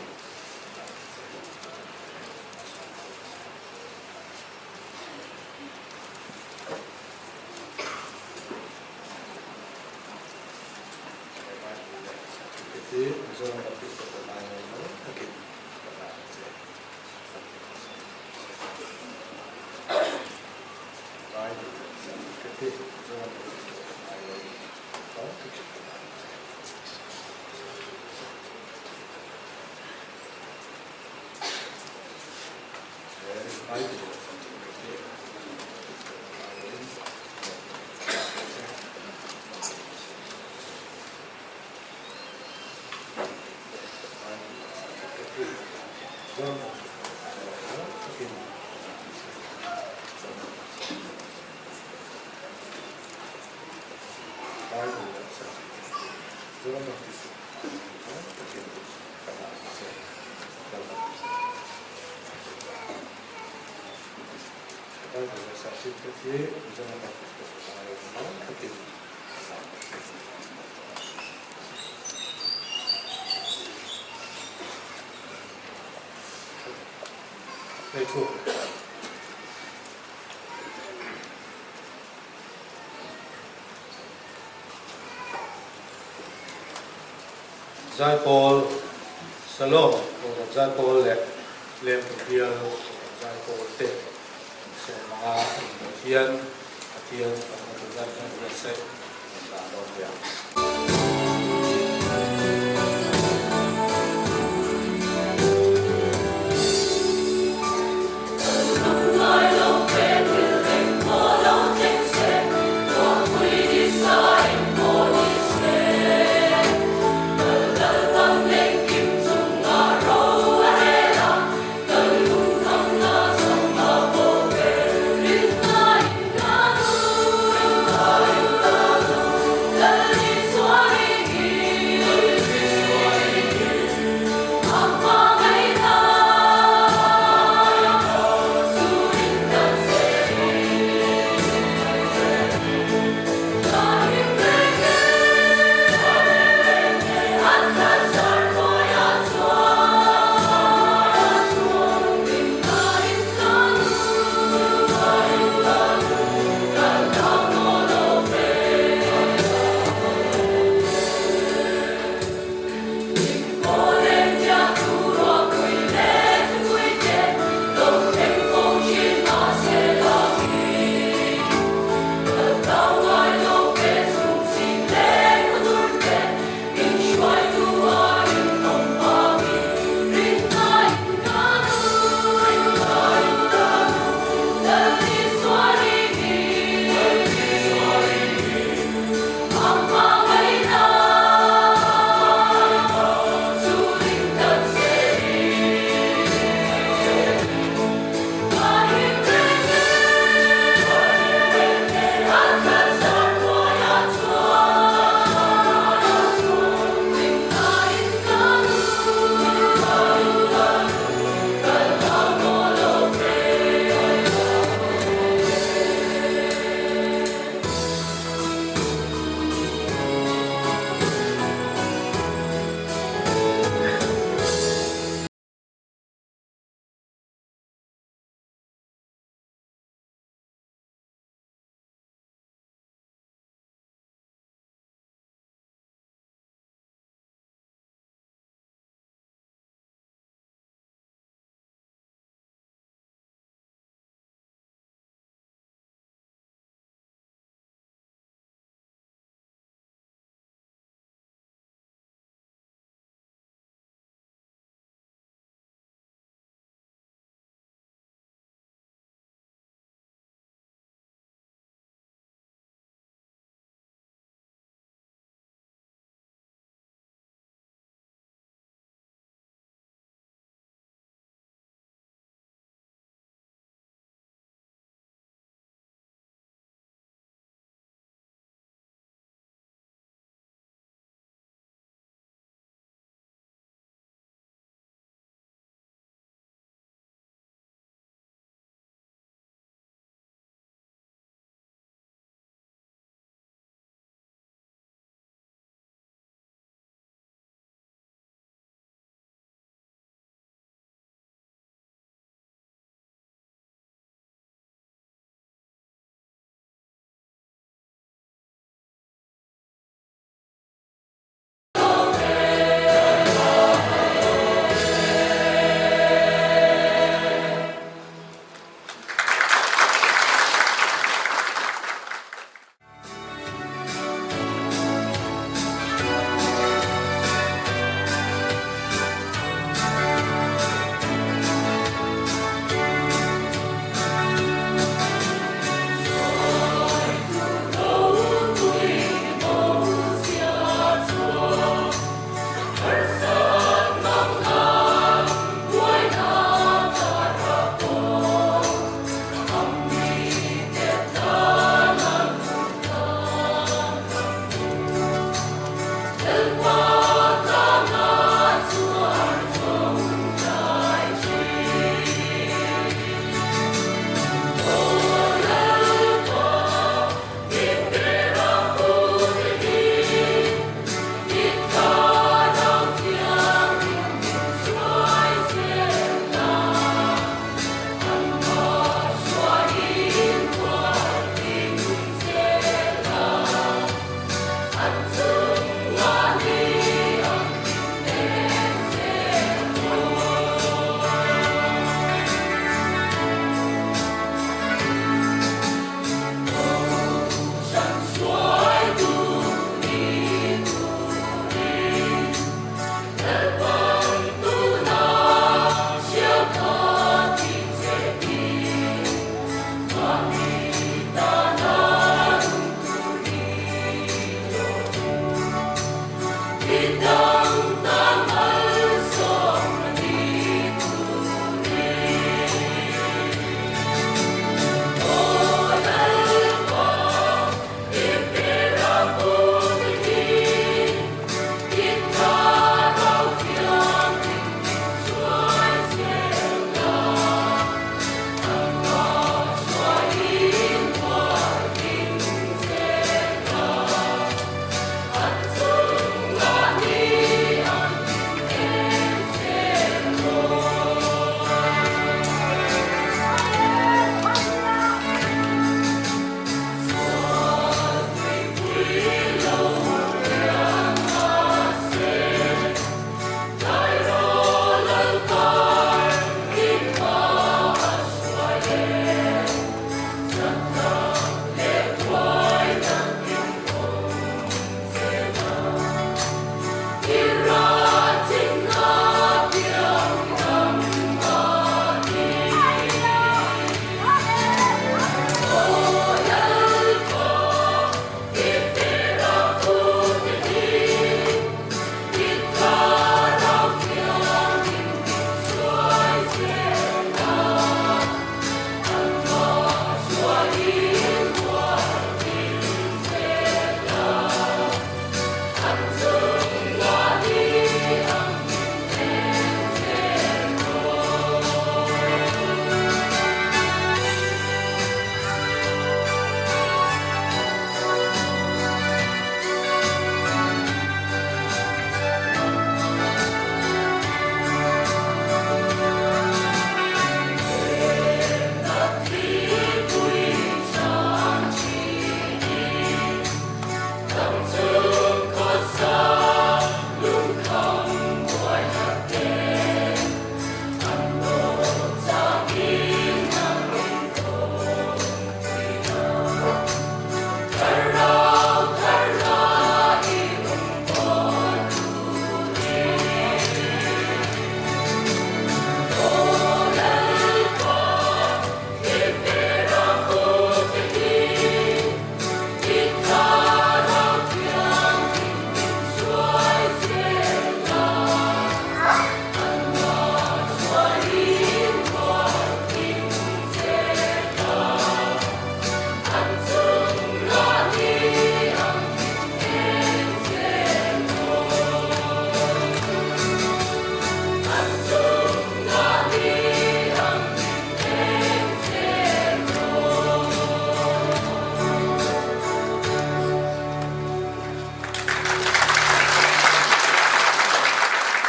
Zaipawl Salom Kohhran Zaipawl leh Lengpui Bial Kohhran Zaipawl te sawmanga an hmuh hian Pathian fakna tur zat hian buatsaih an dah dawn nia.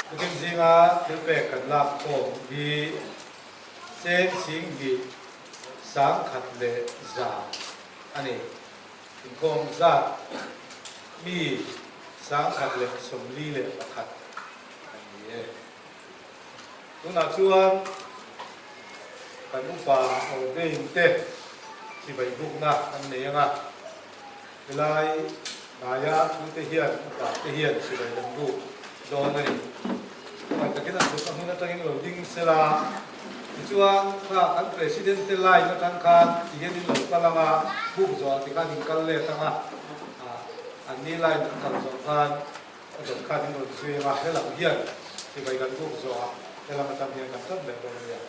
Tukin zinga thil pek kan lak khawm hi cheng 10,000 leh 100 a ni. Inkhawm zat mi 141 an ni e. Tunah chuan kan upa ordain te chibai bukna an nei ang a, helai hnaia thute hian upa te hian chibai an buk dawn a ni. Khawngaih takin an thutna hmun atangin lo ding sela, tichuan kha kan President te line atang khan tihian in lo kal ang a, buk zawhah tikhan in kal let ang a, an ni line an kal zawh khan A dawt khan in rawn zui anga helam hian chibai kan buk zawh a, helam atang hian kan tap leh dawn a nia.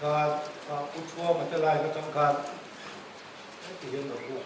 Tikhan Pu Thuama te line atang khan heti hian rawn buk.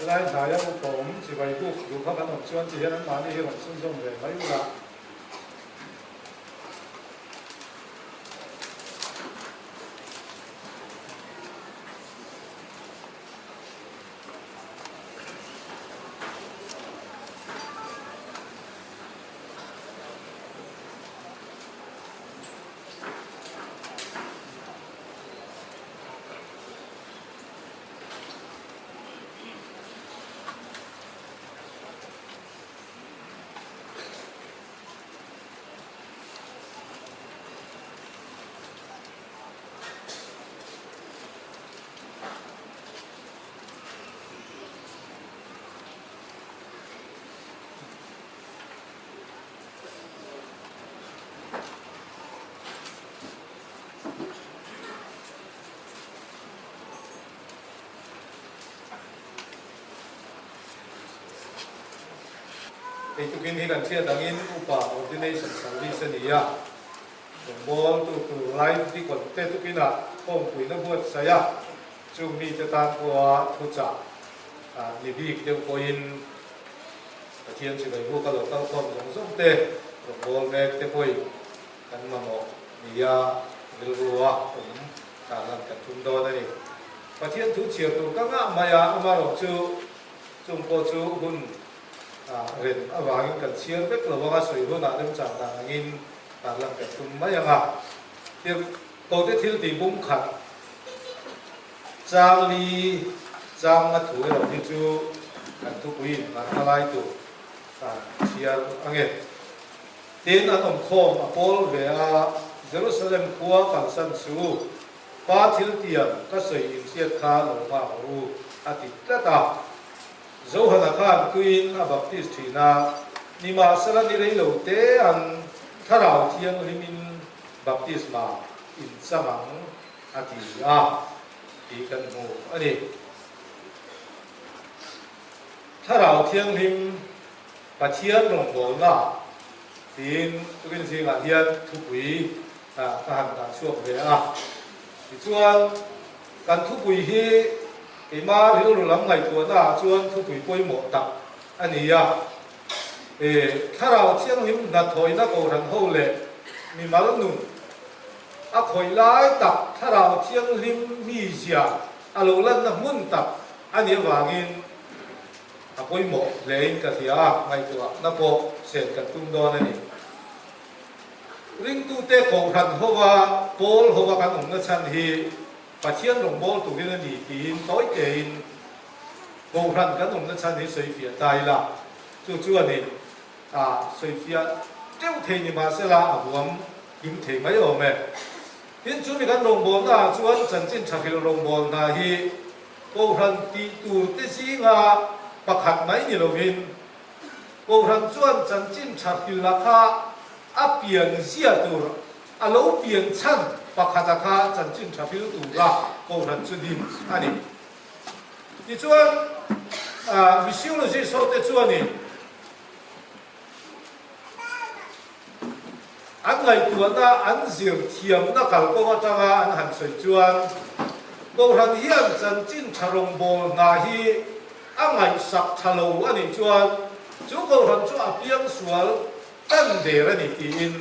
Helai hnaia upa awm chibai buk duh kha kan awm chuan ti hian anmahni hi rawn chhunzawm ve mai ula. Hei tukin hi kan hriat angin Upa Ordination Service a ni a, rawngbawltu tur Life Deacon te tukinah khawmpuina buatsaih a, chung mite tan pawha thuchah ni bik deuh pawhin Pathian chibai buk a lo kal khawm zawng zawng te, rawngbâwl mek te pawhin kan mamawh nia rilrua awm tarlan kan tum dawn a ni. Pathian thu chhiar tur ka ngah mai a, amaherawh chu chung pawh chu hun rem avangin kan chhiar vek lo ang a, sawi hunah remchang dan angin tarlan kan tum mai ang a. Tirhkohte thil tih bum khat Charlie chang a thu erawh hi chu kan thupuiin an hma lai tur kan chhiar ange. Tin, an awmkhawm a pawl ve a, Jerusalem khua kalsan chu Pa thil tiam ka sawi inhriat kha lo nghak rawh u, a ti tlat a. Johana khan tuiin a baptist thin a, nimahsela ni rei lo te an Thlarau Thianghlimin baptisma inchang ang. A ti a tih kan hmu a ni. Thlarau Thianghlim Pathian rawngbawlna tiin tukin zingah hian thupui ka han dah chhuak ve a. Tichuan, kan thupui hi keimah rilru lam ngaihtuahna ah chuan thupui pawimawh tak a ni a. Thlarau Thianghlim hnathawihna kohhran ho leh mimal nun A khawih lai tak Thlarau Thianghlim mizia a lo lanna hmun tak a nih avangin a pawimawh hlein ka hria a, ngaihtuahna pawh sen kan tum dawn a ni. Ringtute kohhran hova pawl hova kan awmna chhan hi. Pathian rawngbâwl turin a ni tiin tawi tein Kohhran kan awmna chhan hi sawifiah ta ila, chu chuanin a sawifiah teuh thei ni mahsela a huam kim thei mai awm e. Tin, chumi kan rawngbawlna ah chuan chanchin tha hrilh rawngbâwl hna hi Kohhran tih tur te zinga pakhat mai ni lovin Kohhran chuan chanchin tha hrilh a kha a pian zia tur a lo pian chhan pakhat a kha chanchin tha hrilh tura Kohhran chu din a ni. Tichuan, missiologist hote chuanin an ngaihtuahna, an zir thiamna kalkawng atanga an han sawi chuan, Kohhran hian chanchin tha rawngbâwl hna hi a ngaihsak tha lo a nih chuan chu Kohhran chu a piangsual tan der a ni tiin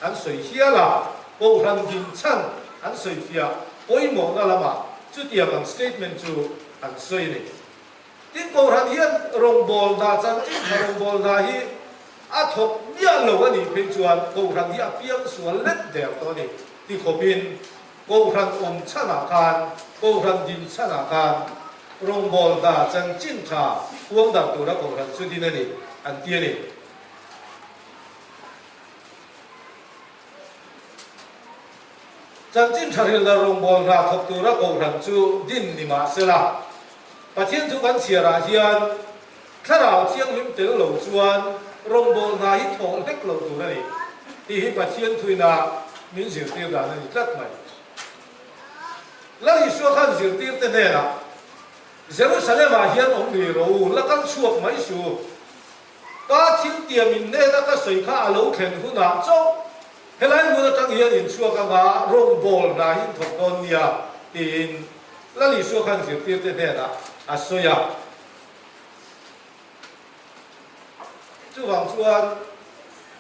an sawi hial a, Kohhran dinchhan an sawifiah pawimawhna lamah chutiang ang statement chu an sawi a ni. Tin, Kohhran hian rawngbâwl hna chanchin tha rawngbâwl hna hi a thawk miah lo a nih phei chuan Kohhran hi a piang sual let der tawh a ni ti khawpin Kohhran awm chhanah khan, Kohhran dinchhanah khan rawngbâwl hna chanchin tha puang dar tura Kohhran chu din a ni an ti a ni. Chanchin tha rilna rawngbâwl hna thawk tura Kohhran chu din ni mah sela, Pathian thu kan chhiarah hian Thlarau Thianghlim tel lo chuan rawngbâwl hna hi thawh hlek lo tur a ni tih hi Pathian thuina min zirtir dan a ni tlat mai. Lal Isua khan zirtirte hnenah, Jerusalem-ah hian awm rih rawh u, la kal chhuak mai su. Ka thil tiam in hnena ka sawi kha a lo thlen hunah chauh helai hmun atang hian in chhuak anga rawngbâwl hna hi in thawk dawn nia tiin Lal Isua khan zirtirte hnenah a sawi a. Chuvang chuan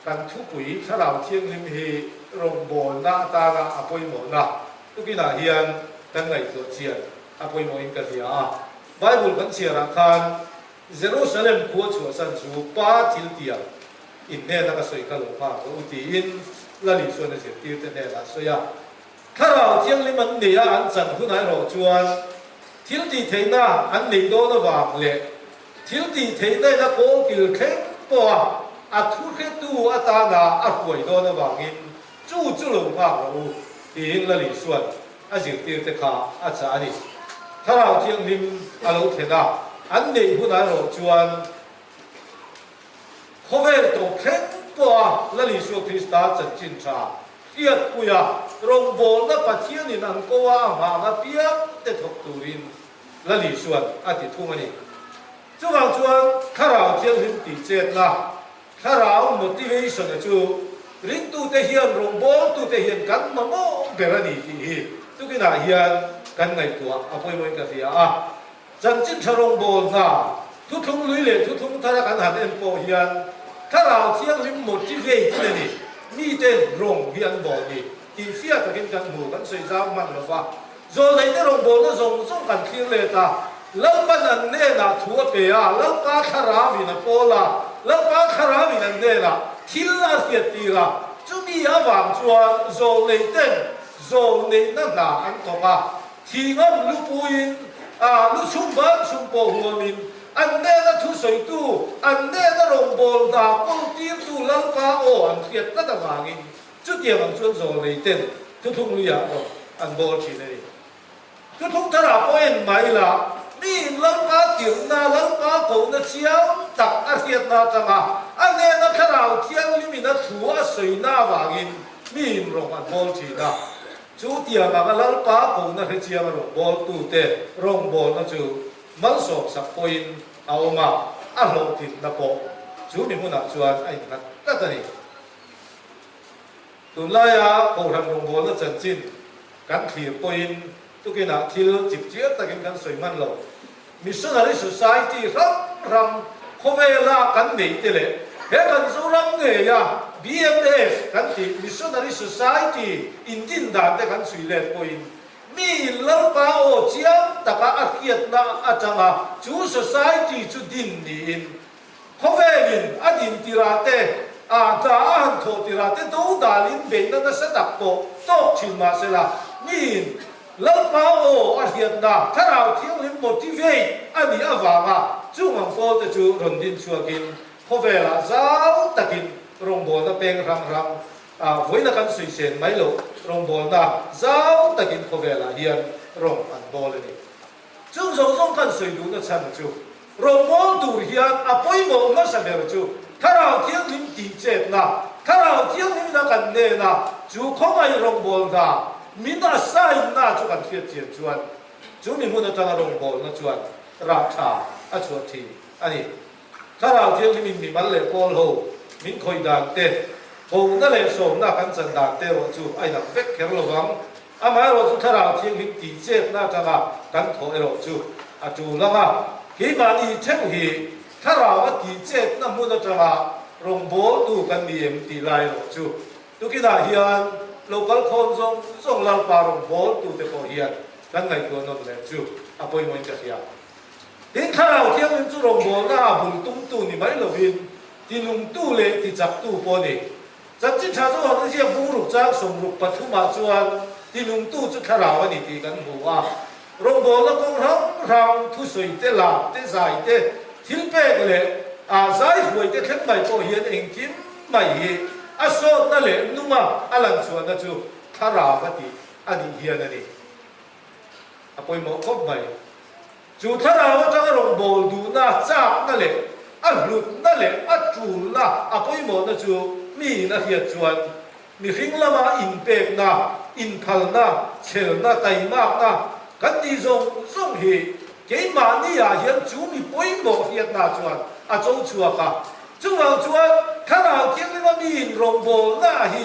kan thupui Thlarau Thianghlim hi rawngbâwlna atana a pawimawhna tukinah hian kan ngaihtuah chian a pawimawhin ka hria a. Bible kan chhiarah khan Jerusalem khua chhuahsan chu Pa thil tiang in hnena ka sawi kha lo nghak rawh u tiin Lal Isuan a zirtirte hnenah a sawi a. Thlarau Thianghlim an nei a, an chan hunah erawh chuan thil tih theihna an neih dawn avang leh thil tih theihna in a kawlkil thleng pawha a thuhretu atana a hruai dawn avangin chu chu lo nghak rawh u tiin Lal Isuan a zirtirte kha a chah a ni. Thlarau Thianghlim a lo thlen a, an neih hunah erawh chuan khawvel tawp thleng pawha Lal Isua Krista chanchin tha hriatpuia rawngbawlna Pathianin an ko a a nghah apiang te thawk turin Lal Isuan a ti thung a ni. Chuvang chuan Thlarau Thianghlim tihchetna Thlarau motivation-a chu ringtute hian rawngbawltute hian kan mamawh ber a ni tih hi tukinah hian kan ngaihtuah a pawimawhin ka hria a. Chanchin tha rawngbâwl hna, thuthlung lui leh thuthlung thara kan han en pawh hian Thlarau Thianghlim motivate a ni, miten rawng hi an bawl ni tih fiah takin kan hmu, kan sawi zau hman lo va. Zawlneite rawngbawlna zawng zawng kan thlir let a, Lalpan an hnenah thu a pe a, Lalpa thlarauin a pawl a, Lalpa thlarauin an hnenah thil a hriattir a, chumi avang chuan zawlneiten zawlneihna hna an thawk a, thingam lupuiin a lu chhum ban chhum pawh huamin an hnena thusawitu, an hnena rawngbâwl hna kawltirtu Lalpa aw an hriat tlat avangin Chutiang ang chuan zawlneiten thuthlung luiah rawh an bawl thin a ni. Thuthlung tharah pawh en mai la, miin Lalpa tirhna, Lalpa kohna chiang tak a hriatna atanga a hnena Thlarau Thianghlimin a thu a sawina avangin miin rawng an bawl thin a. Chutiang anga Lalpa kohna hre chianga rawng bawltute rawngbawlna chu malsawmsak pawhin a awm a, a hlawhtlinna pawh chu mi hmunah chuan a innghat tlat a ni. Tunlaia Kohhran rawngbawlna chanchin kan thlir pawhin tukinah thil chipchiar takin kan sawi hman lo. Missionary Society hrang hrang khawvela kan neih te leh he kan Zoram ngeia BMS kan tih Missionary Society indin dan te kan chhui let pawhin mi in Lalpa aw chiang taka a hriatna atanga chu Society chu din niin Khawvelin a din tirah te, a hna a han thawh tirah te do dalin beihna nasa tak pawh tawk thin mah sela, miin Lalpa aw a hriatna Thlarau Thianghlim motivate a nih avanga chung ang pawlte chu rawn din chhuakin khawvelah zau takin rawngbawlna peng hrang hrang ah vawiina kan suisen mai loh rawngbawlna zau takin khawvelah hian rawng an bawl a ni. Chung zawng zawng kan sawi duhna chhan chu rawngbâwl tur hian a pawimawh hmasa ber chu Thlarau Thianghlim tihchetna, Thlarau Thianghlimna kan nena chu khawngaih rawngbâwl hna min assign-na chu kan hriat chian chuan chu mi hmun atanga rawngbâwlna chuan rah tha a chhuah thin a ni. Thlarau Thianghlimin mimal leh pawl ho min khawih dan te, hohna leh sawmna kan chan dan te erawh chu a inang vek kher lo vang. Amaherawh chu Thlarau Thianghlim tih chetna atanga kan thawh erawh chu a tul ang a, keimahni theuh hi Thlarau a tih chetna hmun atanga rawngbawltu kan ni em tih lai erawh chu tukinah hian lo kal khawm zawng zawng Lalpa rawngbawltute pawh hian kan ngaihtuah nawn leh chu a pawimawhin ka hria. Tin, Thlarau Thianghlim chu rawngbawlna a bul tumtu ni mai lovin tinungtu leh tichaktu pawh a ni. Chanchin tha chu han ziak bung ruk chang 63 ah chuan tinungtu chu thlarau a ni tih kan hmu a. Rawngbawlna kawng hrang hrang, thusawi te, lam te, zai te, thil pek leh ah zai hruai te thleng mai pawh hian engkim mai hi a sawtna leh nunga a lan chhuahna chu thlarau a tih a nih hian a ni. A pawimawh khawp mai. Chu thlarau atanga rawngbâwl duhna, châkna leh a hlutna leh a ṭulna, a pawimawhna chu miin a hriat chuan mihring lama inpêkna, inphalna, chhelna, taimâkna kan tih zawng zawng hi keimahni-ah hian chu mi pawimawh hriatna chuan a cho chhuak a. Chuvang chuan Thlarau Thianghlim a miin rawngbâwlna hi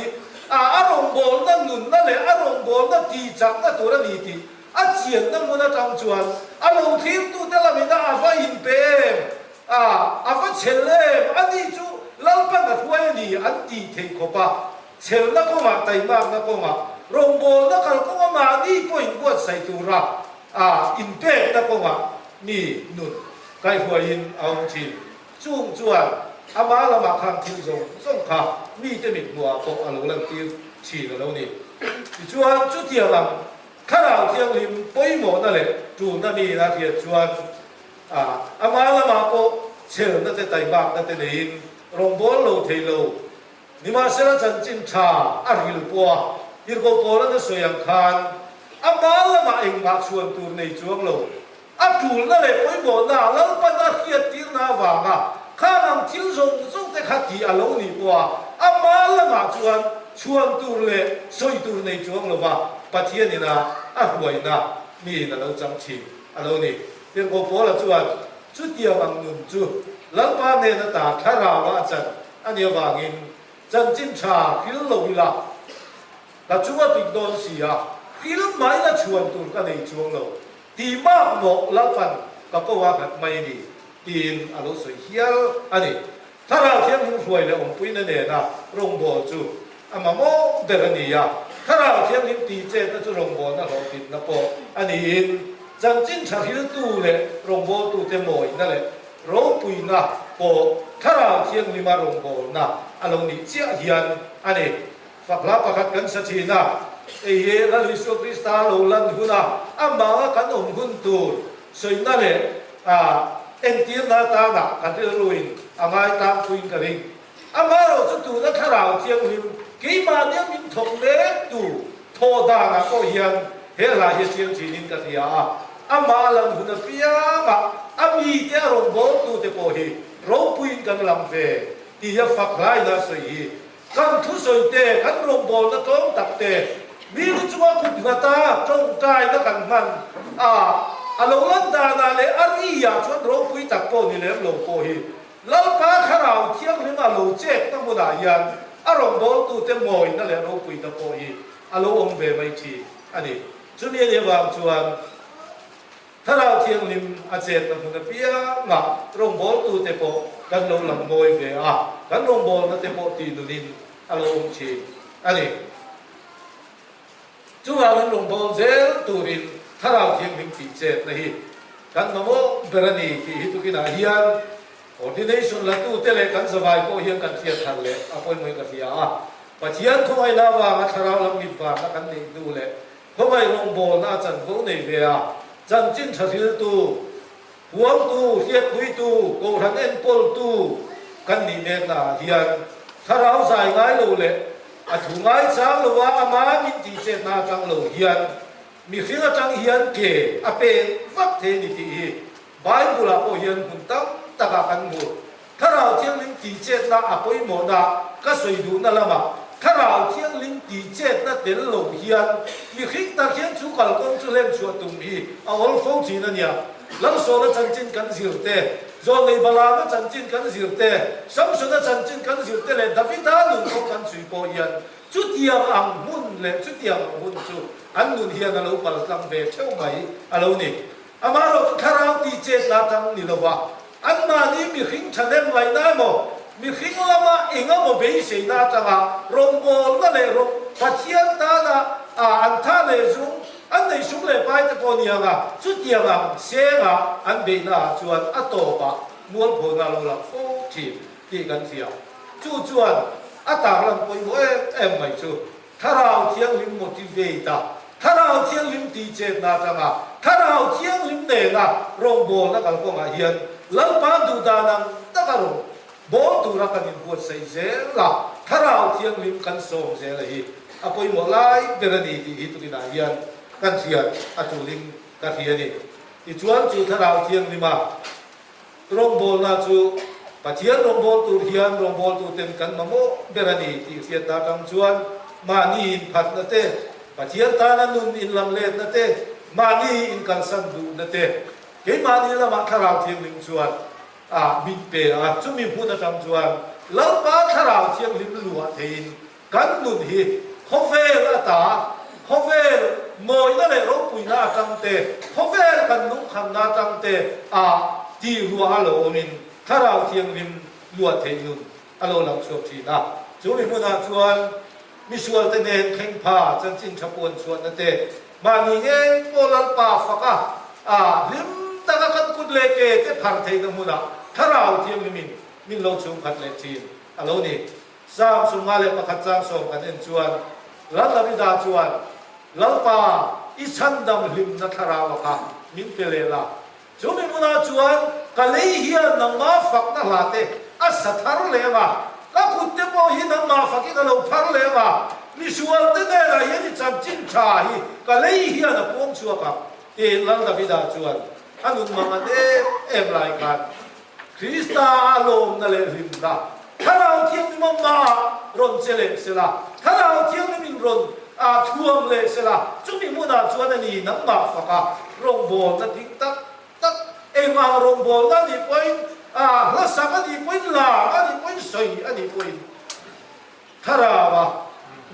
a a rawngbâwlna nunna leh a rawngbâwlna tihchakna tur a ni tih A chianna hmun atang chuan a lo thlirtute lamina a va inpe em? A, a va chhel em? Ani chu Lalpan a hruai a ni an tih theih khawp a. Chhelna kawngah, taimakna kawngah, rawngbawlna kalkawnga mahni pawh inbuatsaih tura a inpekna kawngah mi nun kaihruaiin a awm thin. Chung chuan ama lamah khan thil zawng zawng kha mite mithmuhah pawh a lo lantir thin a lo ni. Tichuan, chutiang ang Thlarau Thianghlim pawimawhna leh tulna miin a hriat chuan ama lamah pawh chhelna te taimakna te neiin rawngbâwl lo thei lo. Nimahsela chanchin tha a ril pawh a, Tirhkoh Paula'n a sawi ang khan ama lamah engmah chhuan tur nei chuang lo. A tulna leh pawimawhna Lalpan a hriattirna avanga khang ang thil zawng zawng te kha tih a lo nih pawh a, ama lamah chuan chhuan tur leh sawi tur nei chuang lova Pathianin a a hruaina miin a lo chang thin a lo ni. Tirhkoh Paula chuan chutiang ang nun chu Lalpa hnen ata thlarau a chan a nih avangin chanchin tha hril lo ila ka chunga pik dawn si a, hril mai la chhuan tur ka nei chuang lo. Tih mak mawh Lalpan ka ko a nghat mai a ni, tiin a lo sawi hial a ni. Thlarau Thianghlim hruai leh awmpuina nena rawngbâwl chu a mamawh ber a ni a, Thlarau Thianghlim tih chetna chu rawngbâwlna hlawhtlinna pawh a niin, chanchin tha hriltu leh rawngbâwltute mawina leh ropuina pawh Thlarau Thianghlima rawngbâwlna a lo nih chiah hian a ni. Fak hla pakhat kan sa thin a, hei hi Lal Isua Krista lo lan huna amanga kan awm hun tur sawina leh entirna atana kan rilruin a ngai tlangpuiin ka ring. Amaherawh chu tuna Thlarau Thianghlim keimahni a min thawk mek tu thawh danah pawh hian he hla hi a chiang thinin ka hria a, amah a lan hun apiangah a mite a rawn bawltute pawh hi ropuiin kan lang ve tih a fak hlaina a sawi hi Kan thusawi te, kan rawngbawlna tlawm tak te, mi lu chunga kut nghata tawngtaina kan hman a, a lo lan danah leh a ri-ah chuan ropui tak pawh ni lem lo pawh hi Lalpa Thlarau Thianghlima lo chetna hmunah hian a rawngbawltute mawina leh ropuina pawh hi a lo awm ve mai thin a ni. Chumi a nih avang chuan Thlarau Thianghlim a chetna hmun apiangah rawngbawltute pawh kan lo lang mawi ve a, kan rawngbawlna te pawh tih nunin a lo awm thin a ni. Chuvangin rawngbâwl zel turin Thlarau Thianghlim tih chetna hi kan mamawh ber a ni tih hi tukinah hian Ordination latute leh kan zavai pawh hian kan hriat thar leh a pawimawhin ka hria a. Pathian khawngaihna avanga Thlarau lam mit varna kan neih hnu leh. Khawngaih rawngbawlna a chanvo nei ve a, chanchin tha hriltu, huamtu, hriatpuitu, kohhran enkawltu kan nih mekna ah hian thlarau zai ngai lo leh a thu ngai chang lova ama min tihchetna atang lo hian mihring atang hian ke a pen vak thei a ni tih hi Bible-ah pawh hian hmun tam takah kan hmu. Thlarau Thianghlim tihchetna a pawimawhna ka sawi duhna lamah Thlarau Thianghlim tihchetna tel lo hian mihring tak hian chu kalkawng chu hlen chhuah tum hi a awl fo thin a nia. Lalsawna chanchin kan zir te, Zawlnei Balaama chanchin kan zir te, Samsona chanchin kan zir te leh Davida nun pawh kan chhui pawh hian chutiang ang hmun leh chutiang ang hun chu an nun hian a lo paltlang ve theuh mai a lo ni. Amaherawhchu thlarau tih chetna atang ni lova, anmahni mihring thahnem ngaihna emaw, mihring lama eng emaw beiseina atanga rawngbawlna leh rawng Pathian tana a an tha leh zung, an neih sum leh pai te pawh ni anga, chutiang ang senga an beihna ah chuan a tawpah mualphona a lo lang fo thin tih kan hria. Chu chuan a tarlan pawimawh em em mai chu. Thlarau Thianghlim motivate a, Thlarau Thianghlim tihchetna atanga Thlarau Thianghlim nena rawngbawlna kalkawngah hian Lalpa duhdan ang taka rawn bawl tura kan inbuatsaih zel a, Thlarau Thianghlim kan sawm zel a hi a pawimawh lai ber a ni tih hi tukinah hian kan hriat a tulin ka hria a ni. Tichuan chu Thlarau Thianghlima Rawngbawlna chu Pathian rawngbâwl tur hian rawngbâwltuten kan mamawh ber a ni tih hriatna atang chuan mahni inphatna te, Pathian tana nun inlamletna te, mahni inkalsan duhna te, keimahni lamah Thlarau Thianghlim chuan a min pe a, chumi hmun atang chuan Lalpa Thlarau Thianghlim luah theiin Kan nun hi khawvel ata khawvel mawina leh ropuina atang te, khawvel kan lungkhamna atang te a tih ruah a lo awmin Thlarau Thianghlim luah theih nun a lo lang chhuak thin a. Chu mi hmunah chuan misual te nen thleng pha chanchin tha puan chhuahna te, mahni ngei pawh Lalpa faka a hlim taka kan kut leh ke te phar theihna hmunah Thlarau Thianghlimin min lo chhungkhat leh thin a lo ni. Psalm 51 chang sawm kan en chuan Lal Davida chuan, Lalpa, i chhandam hlimna thlarau a kha min pe leh la. Chu mi hmunah chuan ka lei hian nangmah fakna hla te a sa thar leh ang a, ka kut te pawh hi nangmah fakin a lo phar leh ang a, misual te hnenah hian i chanchin tha hi ka lei hian a puang chhuak ang, tiin Lal Davida chuan a nun mang an em em lai khan Krista a lawmna leh hlimna Thlarau Thianghlim amah rawn che leh se la, Thlarau Thianghlim in rawn thuam leh se la, chumi hmunah chuan a ni nangmah faka rawngbawlna ding tak tak, engah rawngbawlna a nih pawhin, hlasak a nih pawhin, lar a nih pawhin, sawi a nih pawhin Thlaraua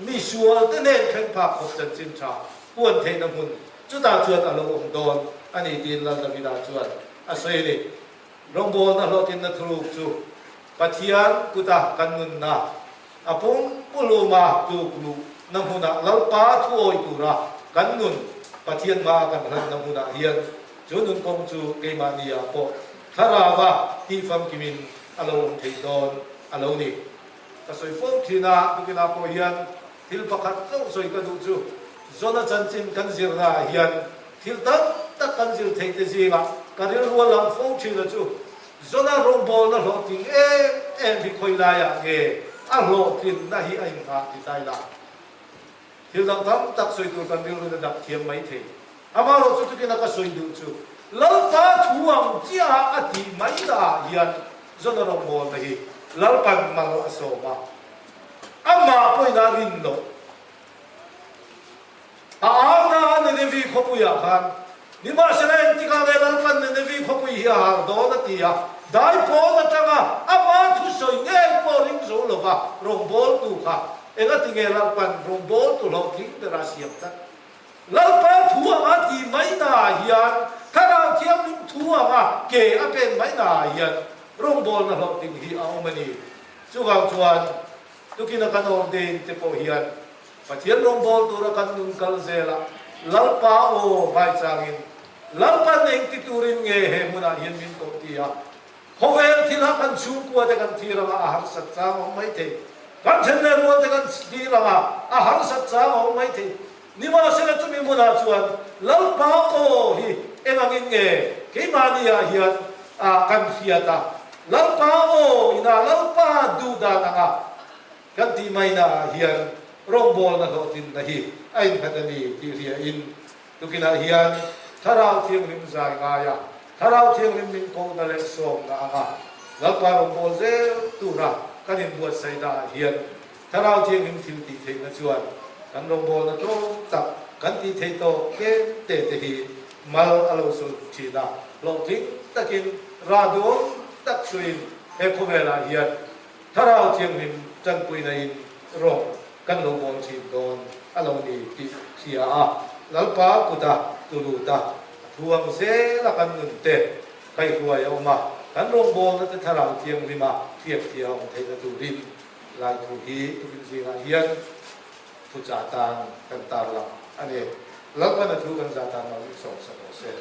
misual te nen thleng phak khawp chanchin tha puan theihna hmun chutah chuan a lo awm dawn a ni tiin Lal Davida chuan a sawi a ni. Rawngbawlna hlawhtlinna thuruk chu Pathian kuta kan nunna a pumpuluma tluk luhna hmunah Lalpa thuawi tura kan nun Pathian hmaa kan hlanna hmunah hian chu nun kawng chu keimahniah pawh thlarauva tihfamkimin a lo awm thei dawn a lo ni. Ka sawi fo thin a, tukinah pawh hian thil pakhat chauh sawi ka duh chu Zona chanchin kan zirnaah hian thil tam tak kan zir theih te zingah ka rilru a lang fo thin a chu Zona rawngbawlna hlawhtling em em hi khawi laiah nge a hlawhtlinna hi a inghah ti ta ila thil dang tam tak sawi tur kan rilru na dak thiam mai thei. Amaherawh chu tukin a ka sawi duh chu Lalpa thu ang chiaha a tih mai naah hian Zona rawngbawlna hi Lalpan mal a sawm a, amah pawhin a rin loh. A auna a Ninevi khawpuiah khan, Nimahsela engtikah nge Lalpan Ninevi khawpui hi a har dawn a ti a, dai pawn atanga ama thusawi ngei pawh ring zo lova rawngbawltu kha engati nge Lalpan rawngbawltu hlawhtling bera siam tlat? Lalpa thu anga tih mai naah hian Thlarau Thianghlim thu anga ke a pen mai naah hian rawngbawlna hlawhtling hi a awm a ni. Chuvang chuan tukina kan ordain te pawh hian Pathian rawngbâwl tura kan nun kal zela Lalpa aw ngaichangin Lalpan engti turin nge he hmunah hian min koh ti a, khawvel thila kan chhungkua te kan thlir anga a harsat chang a awm mai thei, kan then leh rual te kan thlir anga a harsat chang a awm mai thei. Nimahsela chumi hmunah chuan Lalpa aw hi eng angin nge keimahniah hian kan hriat a, Lalpa aw ina Lalpa duh dan anga kan tih mainaah hian rawngbawlna hlawhtlinna hi a innghat a ni tih hriain tukinah hian Thlarau Thianghlim zai ngaia Thlarau Thianghlim min kohna leh sawmna anga Lalpa rawngbâwl zel tura kan inbuatsaihnaah hian Thlarau Thianghlim thil tih theihna chuan kan rawngbâwlna tlawm tak kan tih theih tawh tlem te te hi mal a lo sul thin a, hlawhtling takin rah duhawm tak hruaiin he khawvelah hian Thlarau Thianghlim tanpuina in rawng kan lo bawl thin dawn a lo ni tih hria a, Lalpa kuta tuluta a thuang zela kan nun te kaihruai a awm a, kan rawngbawlna te Thlarau Thianghlima hriak thia awm theihna turin lai thu hi tukin zingah hian thuchah tan kan tarlang a ni. Lalpan a thu kan zah tan lo in sawmsak rawh se.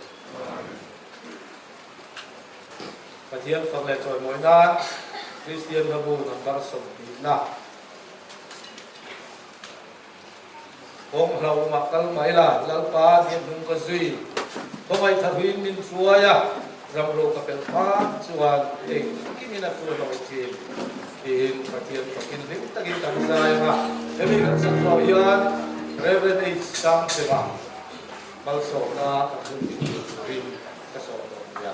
Pathian fak leh chawimawi nan Kristian hlabu number 20na Kawng hlauhawmah kal mai la, Lalpa dian hnung ka zui. Khawngaih tharuin min hruai a, ram ro ka pelh hma chuan engkimin a thu a nawi thin tiin Pathian fakin hlim takin kan zai ang a. Hemi kan sak zawh hian Rev. H. Sangcheva malsawmna kan hun tih turin ka sawm dawn nia.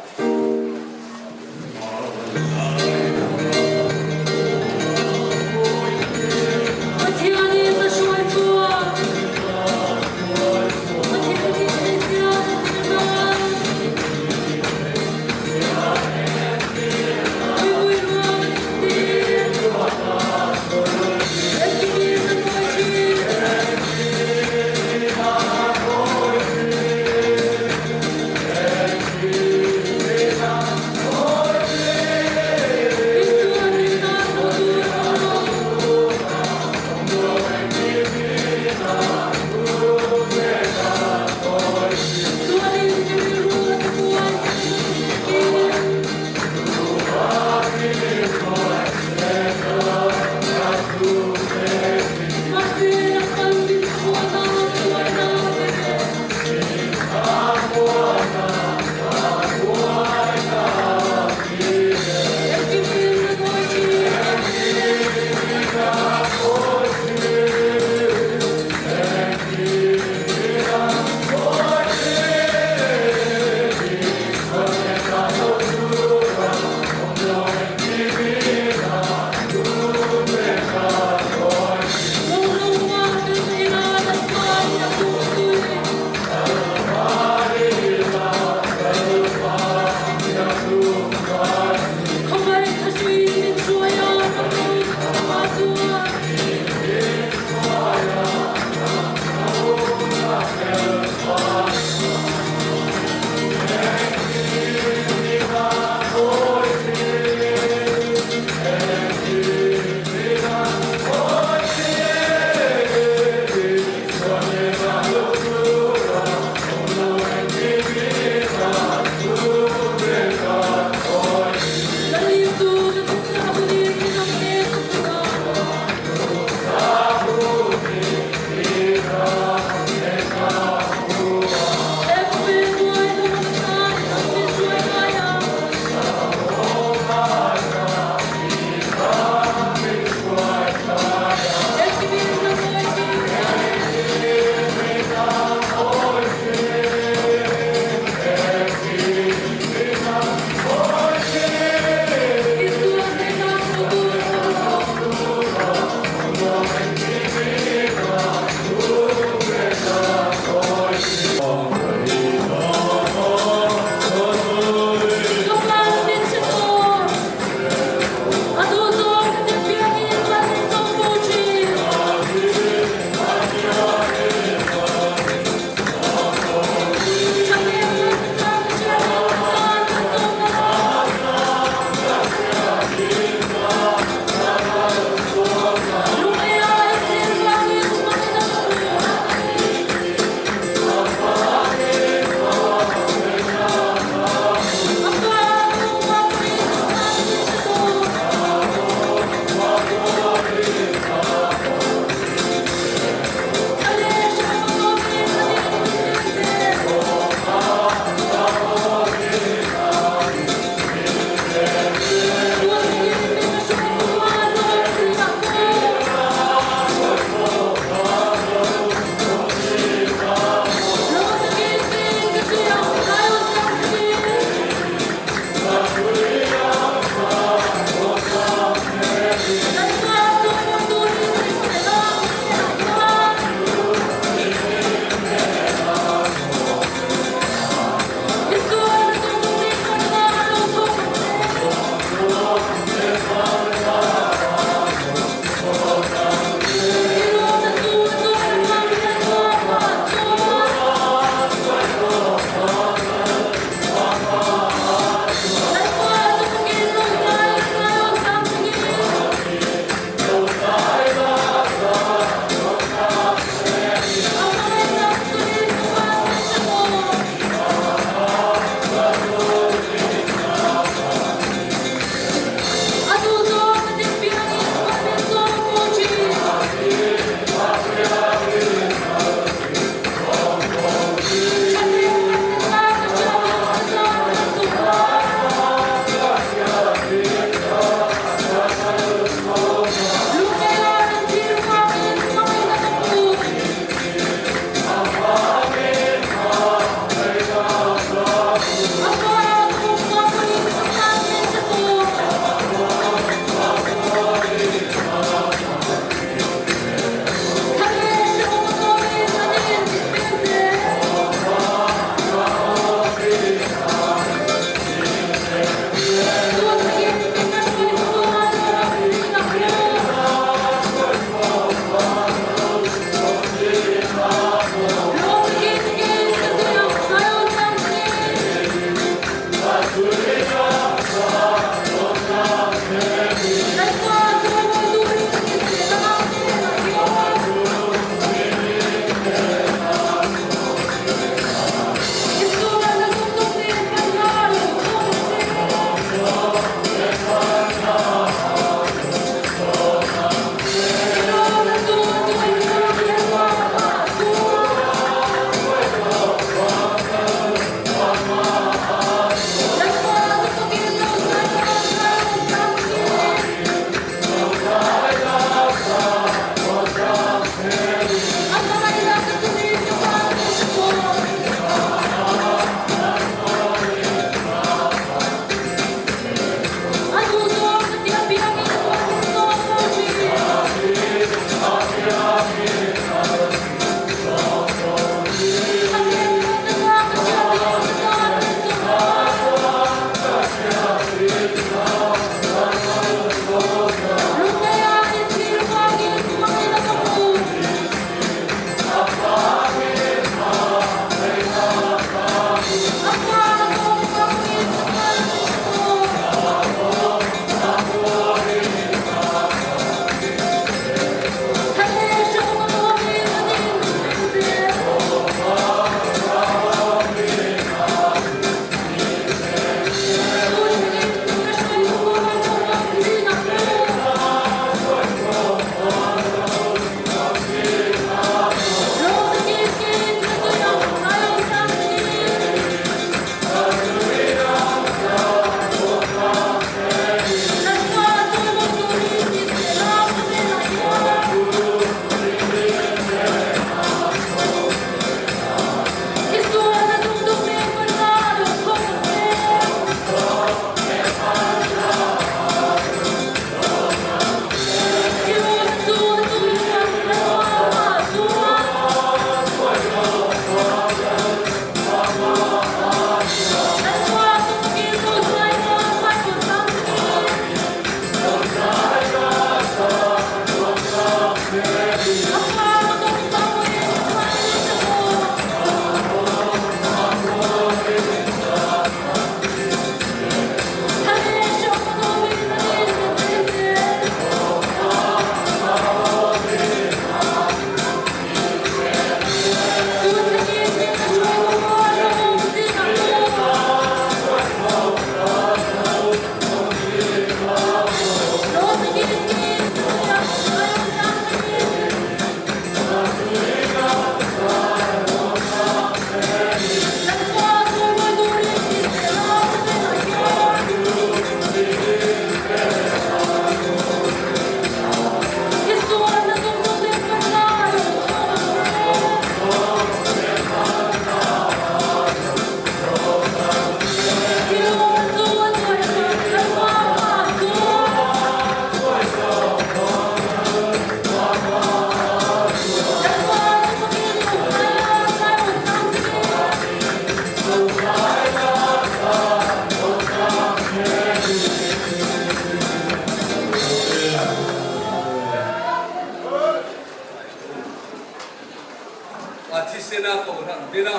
thisena Kohhran din a,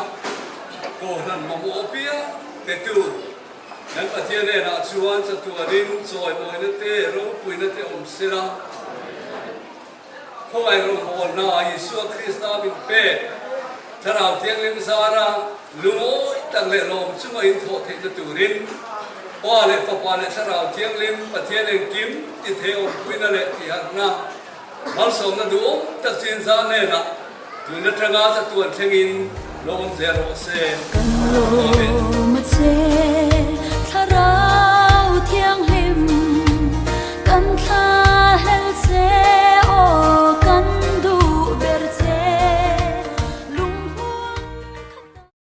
Kohhran mamawh apiang petu kan Pathian hnenah chuan chatuanin chawimawina te, ropuina te awm sela. Khawngaih rawngbawlna Isua Krista min pek Thlarau Thianghlim zara lungawi tak leh lawm chunga inthawh theihna turin Pa leh Fapa leh Thlarau Thianghlim Pathian engkim ti thei awmpuina leh tiharhna malsawmna duhawm tak chu inzah hnenah tun atanga chatuan thlengin lo awm zel rawh se. Kan Amen. lawm a che.